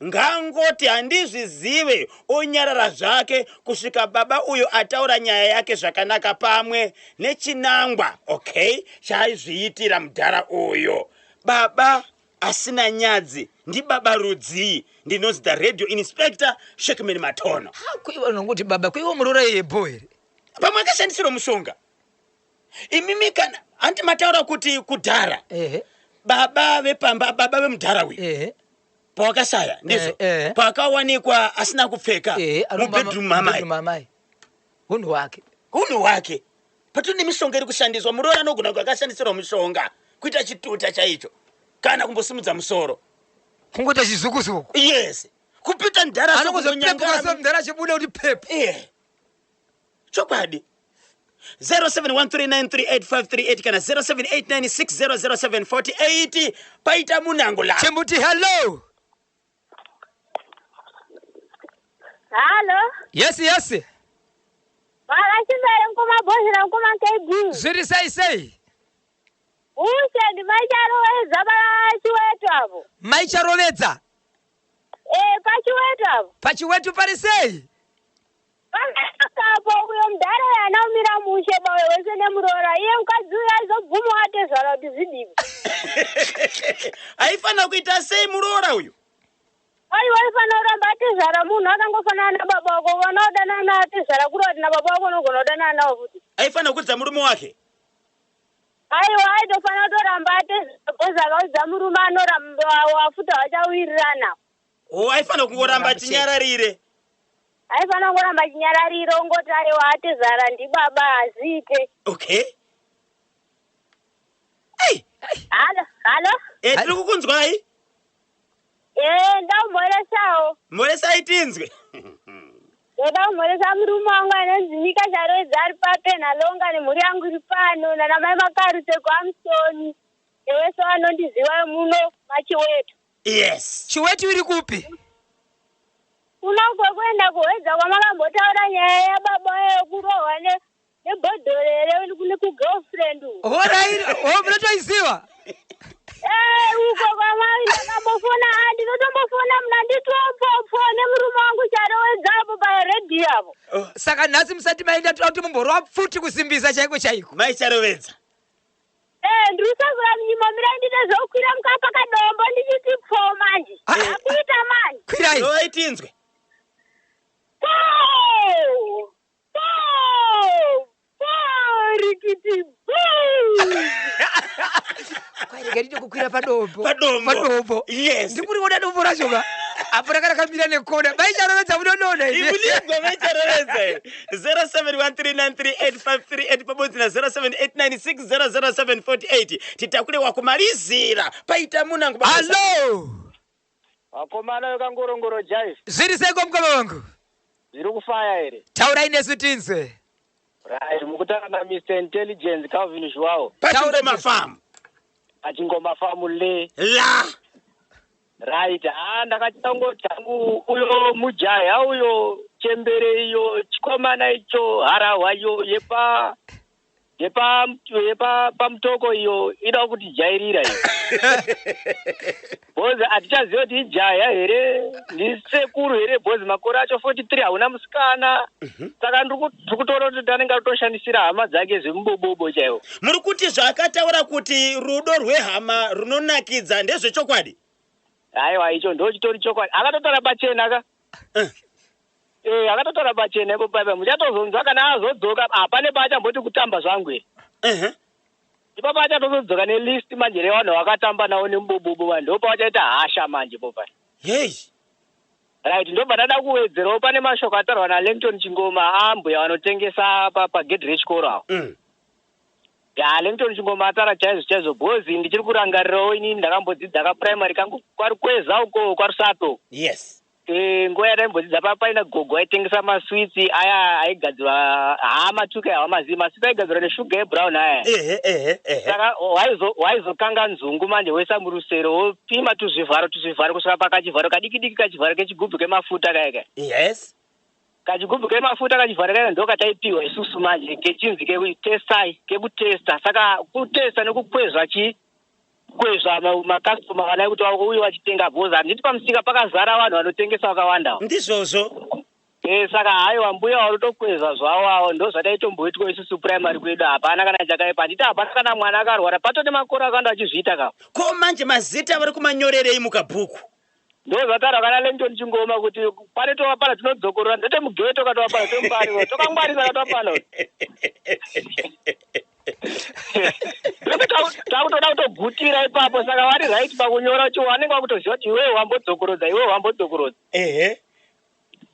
S2: Ngangoti handizvizive onyarara zvake kusvika baba uyo ataura nyaya yake zvakanaka pamwe nechinangwa okay chaaizviitira mudhara uyo. Baba asina nyadzi ndibaba rudzii? Ndinonzi the radio inspector Shackman Matono.
S1: Ha, kuiwa unongoti baba kuiwa muroora iye bho here?
S2: Pamwe akashandisirwa mushonga. Imimi kana hanti mataura kuti kudhara. Baba vepamba, baba vemudhara uyu. Pawakashaya ndizvo pakawanikwa asina kupfeka mubedroom mamai.
S1: Hunhu hwake.
S2: Hunhu hwake. Patiri nemishonga iri kushandiswa, muroora anogona kunge akashandisirwa mushonga kuita chituta chaicho kana kumbosimudza musoro.
S1: Kungoita chizukuzuku.
S2: Yes. Kupita mudhara
S1: Anongozopepuka so mudhara achibuda kuti pepu.
S2: Chokwadi. 0713938538 kana 0789600748 paita munango la.
S1: Chimbuti hello.
S8: Hello.
S1: Yes, yes.
S8: Vakachimere mukoma Bhozhi namukoma KB.
S1: Zviri sei sei?
S8: Ushe ndimaicharovedza pachiweto apo.
S1: Maicharovedza?
S8: Pachiweto apo.
S1: Pachiweto pari sei?
S8: Pakapo uyo mudhara uyo haana kumira mushe ba uyo wese nemuroora. Iye mukadzi uyo aizobvuma atezvara kuti zvidiki.
S2: Aifanira kuita sei muroora uyu?
S8: Aiwa aifanira kuramba atezvara munhu akangofanana nababa wako. Vana udanana atezvara kuri kuti nababa wako unogona kudanana navo futi.
S2: Aifanira kudza murume wake?
S8: Aiwa aitofanira kutoramba atezvara because akaudza murume anoramba wafuta vachawirirana.
S2: Oh, aifanira kungoramba achinyararire.
S8: Aifanira kungoramba achinyararire ongoti aiwa atezvara ndibaba haziite.
S2: Okay. Hey.
S8: Halo, halo.
S2: Tiri kukunzwai?
S8: Ndakumhoresawo.
S2: Mhoresai tinzwe.
S8: Ndakumhoresa murume wangu anonzi Mika Charoedza ari paPenhalonga nemhuri yangu iri pano nana mai Makaruse kwaMusoni. Wese anondiziva muno maChiweto.
S2: Yes.
S1: Chiweto iri kupi?
S8: Kuna kwekuenda kuHwedza kwamakambotaura nyaya yababa yekurohwa nebhodhoro here nekugirlfriend uko.
S1: Horairi, ho munotoiziva?
S8: Uko kwamai ndakambofona, ndinotombofona muna nditopopfo nemurume wangu Charoedza apo paredio. avo.
S1: Saka nhasi musati maenda, toda kuti mumborova pfuti kusimbisa chaiko chaiko.
S2: Maicharovedza.
S8: Eh, ndiri kusakura munyimo, mirai ndite zvokukwira mukapa kadombo ndichiti pfo manje.
S1: Ah.
S8: Akuita manje.
S1: Kwirai.
S2: Rovai tinzwe.
S8: Po! Po! Po! Rikiti bu!
S1: Kwairega ndite kukwira padombo.
S2: Padombo.
S1: Padombo.
S2: Yes.
S1: Ndikuriona dombo racho ka apo raka rakamira nekona. Maicharovedza, munonona imi.
S2: Ikulibwa maicharovedza. 0713938538 pabodzi na 0789600748. Titakure wakumalizira paita munangu.
S1: Hallo.
S5: Vakomana vekangorongoro jaive.
S1: Zviri seiko, mukoma wangu?
S5: Zviri kufaya here?
S1: Taurai nesu tinzwe.
S5: Right, mukutaura naMr Intelligence Calvin Zhuwao.
S2: Pachingoma Farm.
S5: Pachingoma Farm le.
S2: La.
S5: Right, ha, ndakachangoti hangu uyo mujaya uyo, chembere iyo, chikomana icho, harahwa iyo yepa pamutoko iyo ida kutijairira iyo, bhozi hatichaziva kuti ijaya here, ndisekuru here, bhozi makore acho 43, hauna musikana. Saka ndiri kutoona kuti anenge atoshandisira hama dzake zvemubobobo chaiwo.
S2: Muri kuti zvaakataura kuti rudo rwehama runonakidza ndezvechokwadi?
S5: Aiwa, icho ndo chitori chokwadi, akatotaura pachena ka. Eh, akatotaura pachena ipo paipa. Muchatozonzwa kana azodzoka, hapane paachamboti kutamba zvangu here. Ipapo achatozodzoka nelist manje revanhu vakatamba navo nemubobobo, vanhu ndo pavachaita hasha manje popai.
S2: Yei.
S5: Right, ndobva ndada kuwedzerawo pane mashoko ataurwa naLangton Chingoma, ambuya vanotengesa pagedhi rechikoro avo. Ya, Langton Chingoma ataura chaizvo chaizvo, bhozi ndichiri kurangarirawo inini ndakambodzidza kaprimary kangu kwaRukweza uko kwaRusato. Eh, nguva yataimbodzidza pa paina gogo aitengesa maswitsi aya aigadzirwa, haa, matuka awa mazivi, maswitsi aigadzirwa neshuga yebrown aya.
S2: ehe ehe ehe
S5: Saka waizokanga nzungu manje, woisa murusero, wopima tuzvivharo tuzvivharo kusvika pakachivharo kadiki diki, kachivharo kechigubhu kemafuta kaya kaya. Kachigubhu kemafuta, kachivharo kaya, ndo kataipiwa isusu manje kechinzi kekutestai, kekutesta. Saka kutesta nekukwezva chi kwezva makastoma vana kuti vauye vachitenga, bhozi handiti pamusika pakazara vanhu vanotengesa vakawanda.
S2: Ndizvozvo.
S5: Eh, saka haiwa, mbuya vanotokwezva zvavo avo, ndo zvataitomboitwa isusu primary kwedu. Hapana kana chakaipa, handiti hapana kana mwana akarwara, patone makore akawanda achizviita ka.
S2: Ko manje mazita vari kumanyorerei mukabhuku?
S5: Ndo zvataurwa kana Langton Chingoma kuti pane tovapana tinodzokorora, ndete mugeto katovapana, tomubari tokangwarisa katovapana, takutoda kutogutira ipapo. Saka vari right pakunyora kuti vanenge vakutoziva kuti iwewe wambodzokorodza, iwewe wambodzokorodza.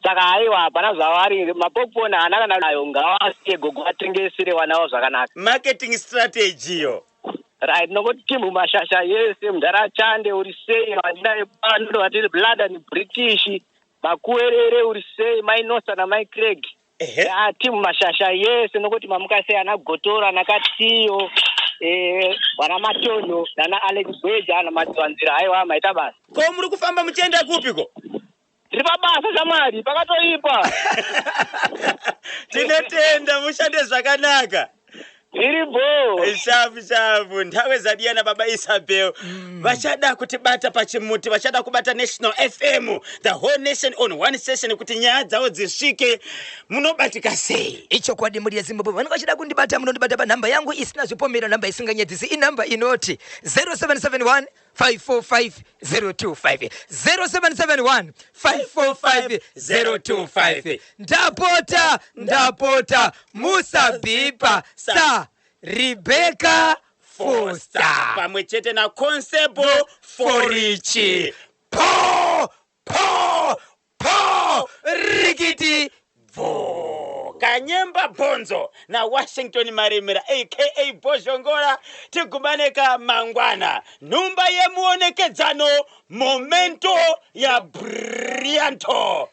S5: Saka haiwa, hapana zvavari mapopcorn haana kana nayo, ngavasiye gogo vatengesere vana vavo zvakanaka.
S2: Marketing strategy yo.
S5: Right, nongoti timu mashasha yese, mundarachande uri sei, vandinaye pano vatiri London British makuwerere, uri sei Mainosa namai Craig? Ya, timu mashasha yese, nokuti mamuka sei, ana Gotora, ana Katiyo, vana Matono nana Alex Gweja ana Madziwanzira. Haiwa, maita basa.
S2: Ko muri kufamba muchienda kupiko?
S5: Tiri pabasa shamwari, pakatoipa.
S2: Tinotenda, mushande zvakanaka.
S5: Iri bo.
S2: Shafu shafu, nthawe zadiyana baba Isabel. Vachada kutibata pachimuti, vachada kubata National FM, the whole nation on one session, kuti nyaya dzavo dzisvike. Munobatika sei?
S1: Ichokwadi, mhuri yeZimbabwe, vanenge vachida kundibata, munondibata panhamba yangu isina zvipomero, nhamba isinganyadzisi, inhamba inoti 0771 545 025, 0771 545 025. Ndapota, ndapota, musabhipa sa Rebecca Foster
S2: pamwe chete naConstable
S1: Forichi. Po po po, rikiti.
S2: Bvo Kanyemba Bhonzo naWashington Maremera aka Bhozhongora. Tigumaneka mangwana, nhumba yemuonekedzano, momento ya brillianto.